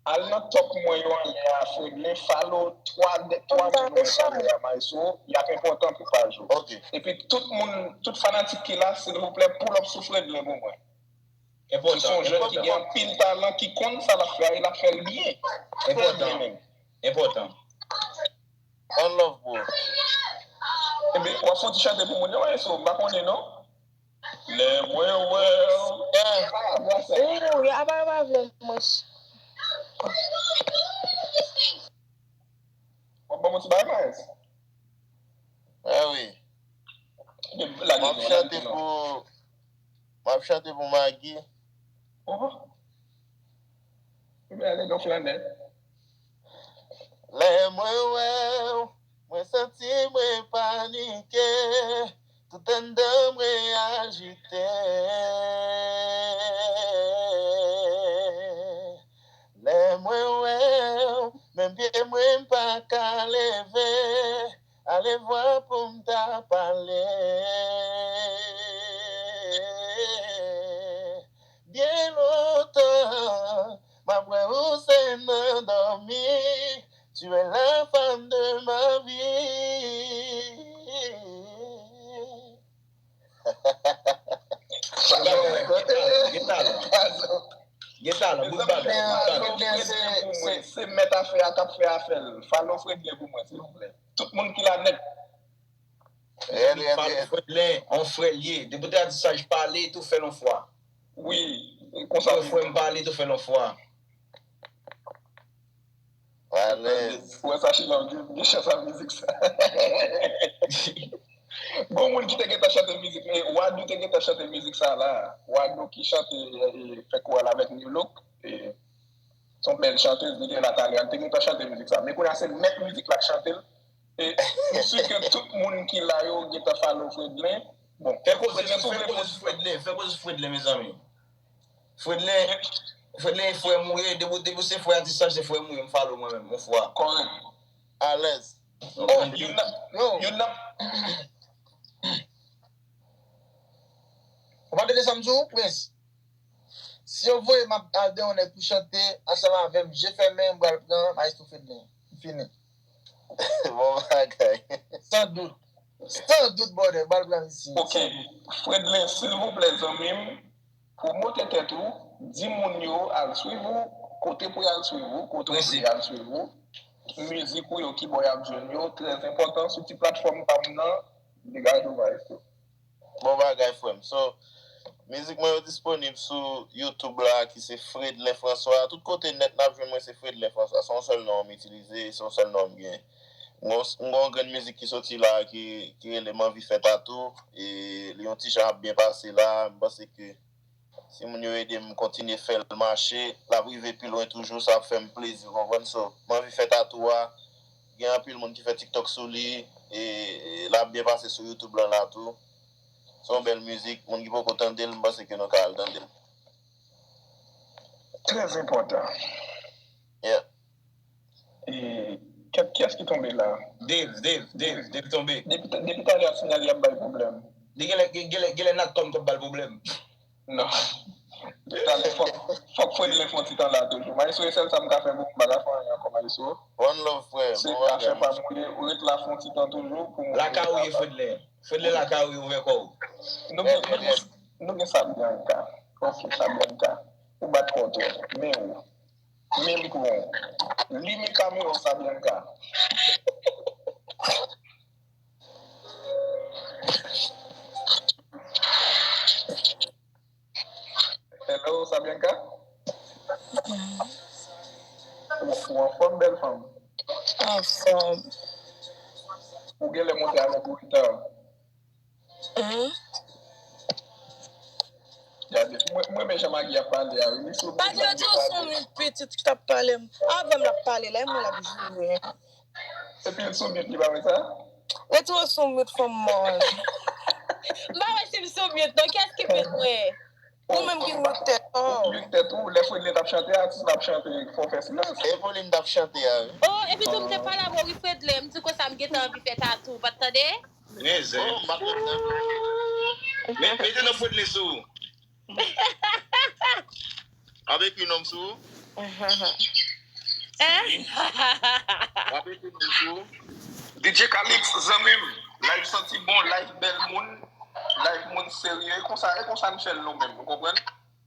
Al nan top mwen yo anlè a, Fredlen, follow twa de, twa moun mwen follow a, Maestro, y ap enpòtan pou paj ou. Epi tout moun, tout fanatik ki la, silvouplè, pull up sou Fredlen pou mwen. Se yon jèn ki gen anpil talan, ki konn sa l ap fè a, e l ap fè l byen. Trè byen menm. Enpòtan. One love, bro. Ebyen, w ap fè yon ti chante pou moun yo, Maestro, m pa konnen non. Lè mwen wè w. Ah, vwa sa. Ooh, apa yo pa vle mwen. W ap ban m yon ti bagay, Maes? Ah wi. M ap chante pou, m ap chante pou Maggie. Oh. Ebyen, ale non flannè. Lè mwen wè w, mwen santi mwen panike. Tout anndan mwen ajite. Lè mwen wè w, menm pye mwen m pa ka leve. Alevwa pou m ta pale. Byen lontan, m ap wè ou se nan dòmi. Tu es la femme de ma vie. Gen talan. Gen talan, bout bagay, bout bagay. Se mèt afè a k ap fè afè l. Follow Fredlen pou mwen, silvouplè. Tout moun ki la nèt. Fredlen, on frè l ye. Depi w te di sa, j pale tou fè l on fwa. Wi, konsa. Frè m pale tou fè l on fwa. Alèz. Ou wè sa, Chilòm, gen, gen chans ak mizik sa. Gon moun ki te gentan chante mizik, e, Wadou te gentan chante mizik sa la. Wadou ki chante, e, fè kowal avèk New Look. E, se yon bèl chantez, li te la talè a, li te gentan chante mizik sa. Men kounye a se mèt mizik la k chante l. E, m si ke tout moun ki la yo gentan follow Fredlen. Bon, fè koze, fè koze sou Fredlen, fè koze sou Fredlen, mezanmi. Fredlen, Fredlen e frè m ou ye, depi, depi se frè atis sa, se frè m ou ye, m follow mwen menm, yon fwa. Kòrèk. Alèz. Oh, youn nan, youn nan. Ou pa tande sa m di w, Prince? Si yo voye m al de yon nèg pou chante ansanm avè m, je fèmen, m pral pran Maestro Fredlen. M fini. Bon bagay. San dout. San dout, brother, m pral pran misye. Ok. San dout. Fredlen, silvouplè, zanmi m, pwomote tèt ou, di moun yo al swiv ou, kote pou y al swiv ou, kote w vle y al swiv ou, mizik ou yo, ki bò y ap jwenn yo, trè enpòtan, sou ti platfòm pa m nan, degaje w, Maestro. Bon bagay, frè m. So, mizik mwen yo disponib sou YouTube la, ki se Fredlen François. Tout kote nèt n ap jwenn mwen, se Fredlen François. Se yon sèl non m itilize, se yon sèl non m gen. M gon, m gon grenn mizik ki soti la, ki, ki rele M anvi fè tatou. E li yon ti jan ap byen pase la. M panse ke si moun yo ede m kontinye fè l mache, l ap rive pi lwen toujou, sa ap fè m plezi, w konprann? So, M anvi fè tatou a, gen anpil moun ki fè TikTok sou li, e, e l ap byen pase sou YouTube lan la tou. Se yon bèl mizik, moun ki poko tande l, m panse ke nou ka al tande l. Trè enpòtan. Yeah. E, kèt, kiyès ki tonbe la? Dave, Dave, Dave, Dave tonbe. Depi, depi talè a, sinyal li ap bay pwoblèm. Li genlè, gen-, genlè, genlè Natcom k ap ba l pwoblèm. Non. Talè, fòk, fòk Fredlen fè yon ti tan la toujou. Maestro, e sèl sa m ka fè pou m, m pa ka fè anyen ankò, Maestro. One love, frè. Se afè pa m ou ye, ou ret la fè yon ti tan toujou pou m. Lakay ou ye, Fredlen. Fredlen lakay ou ye, ouvè kò w. Nou gen, nou gen, nou gen Sabianca. Ok, Sabianca. Ou bat kò w twòp. Men ou. Men mikwo w. Limen kamera w, Sabianca. Hello, Sabianca? Ou, ou anfòm, bèl fanm? Anfòm. Ou genlè monte avèk Rita. Hmm? Gade, mwen mwen men jan Magi ap pale a wi. Li sou Magi yo di w sou mute pitit ki t ap pale m. Avè m l ap pale la, e mwen l ap joure. Epi l sou mute li pa wè sa? Retire w sou mute fanm mòn. M pa wè si m sou mute non, kiyès ki mute mwen? Ou menm ki mute tèt ou. Mute tèt ou, lè Fredlin t ap chante, atis la ap chante, fò fè silans. E volim t ap chante a wi. Oh, epi tou m te pale avè w wi Fredlin, m di konsa m gentan anvi fè tatou, ou pa t tande? Mizè. Oh, m ap met nan Met- Mete nan Fredlin sou. Avèk yon nonm sou. Hein? Avèk yon nonm sou. D J Calix, zanmi m. Live santi bon, live bèl moun, live moun serye. E konsa, e konsa n fè l nou menm, ou konprann?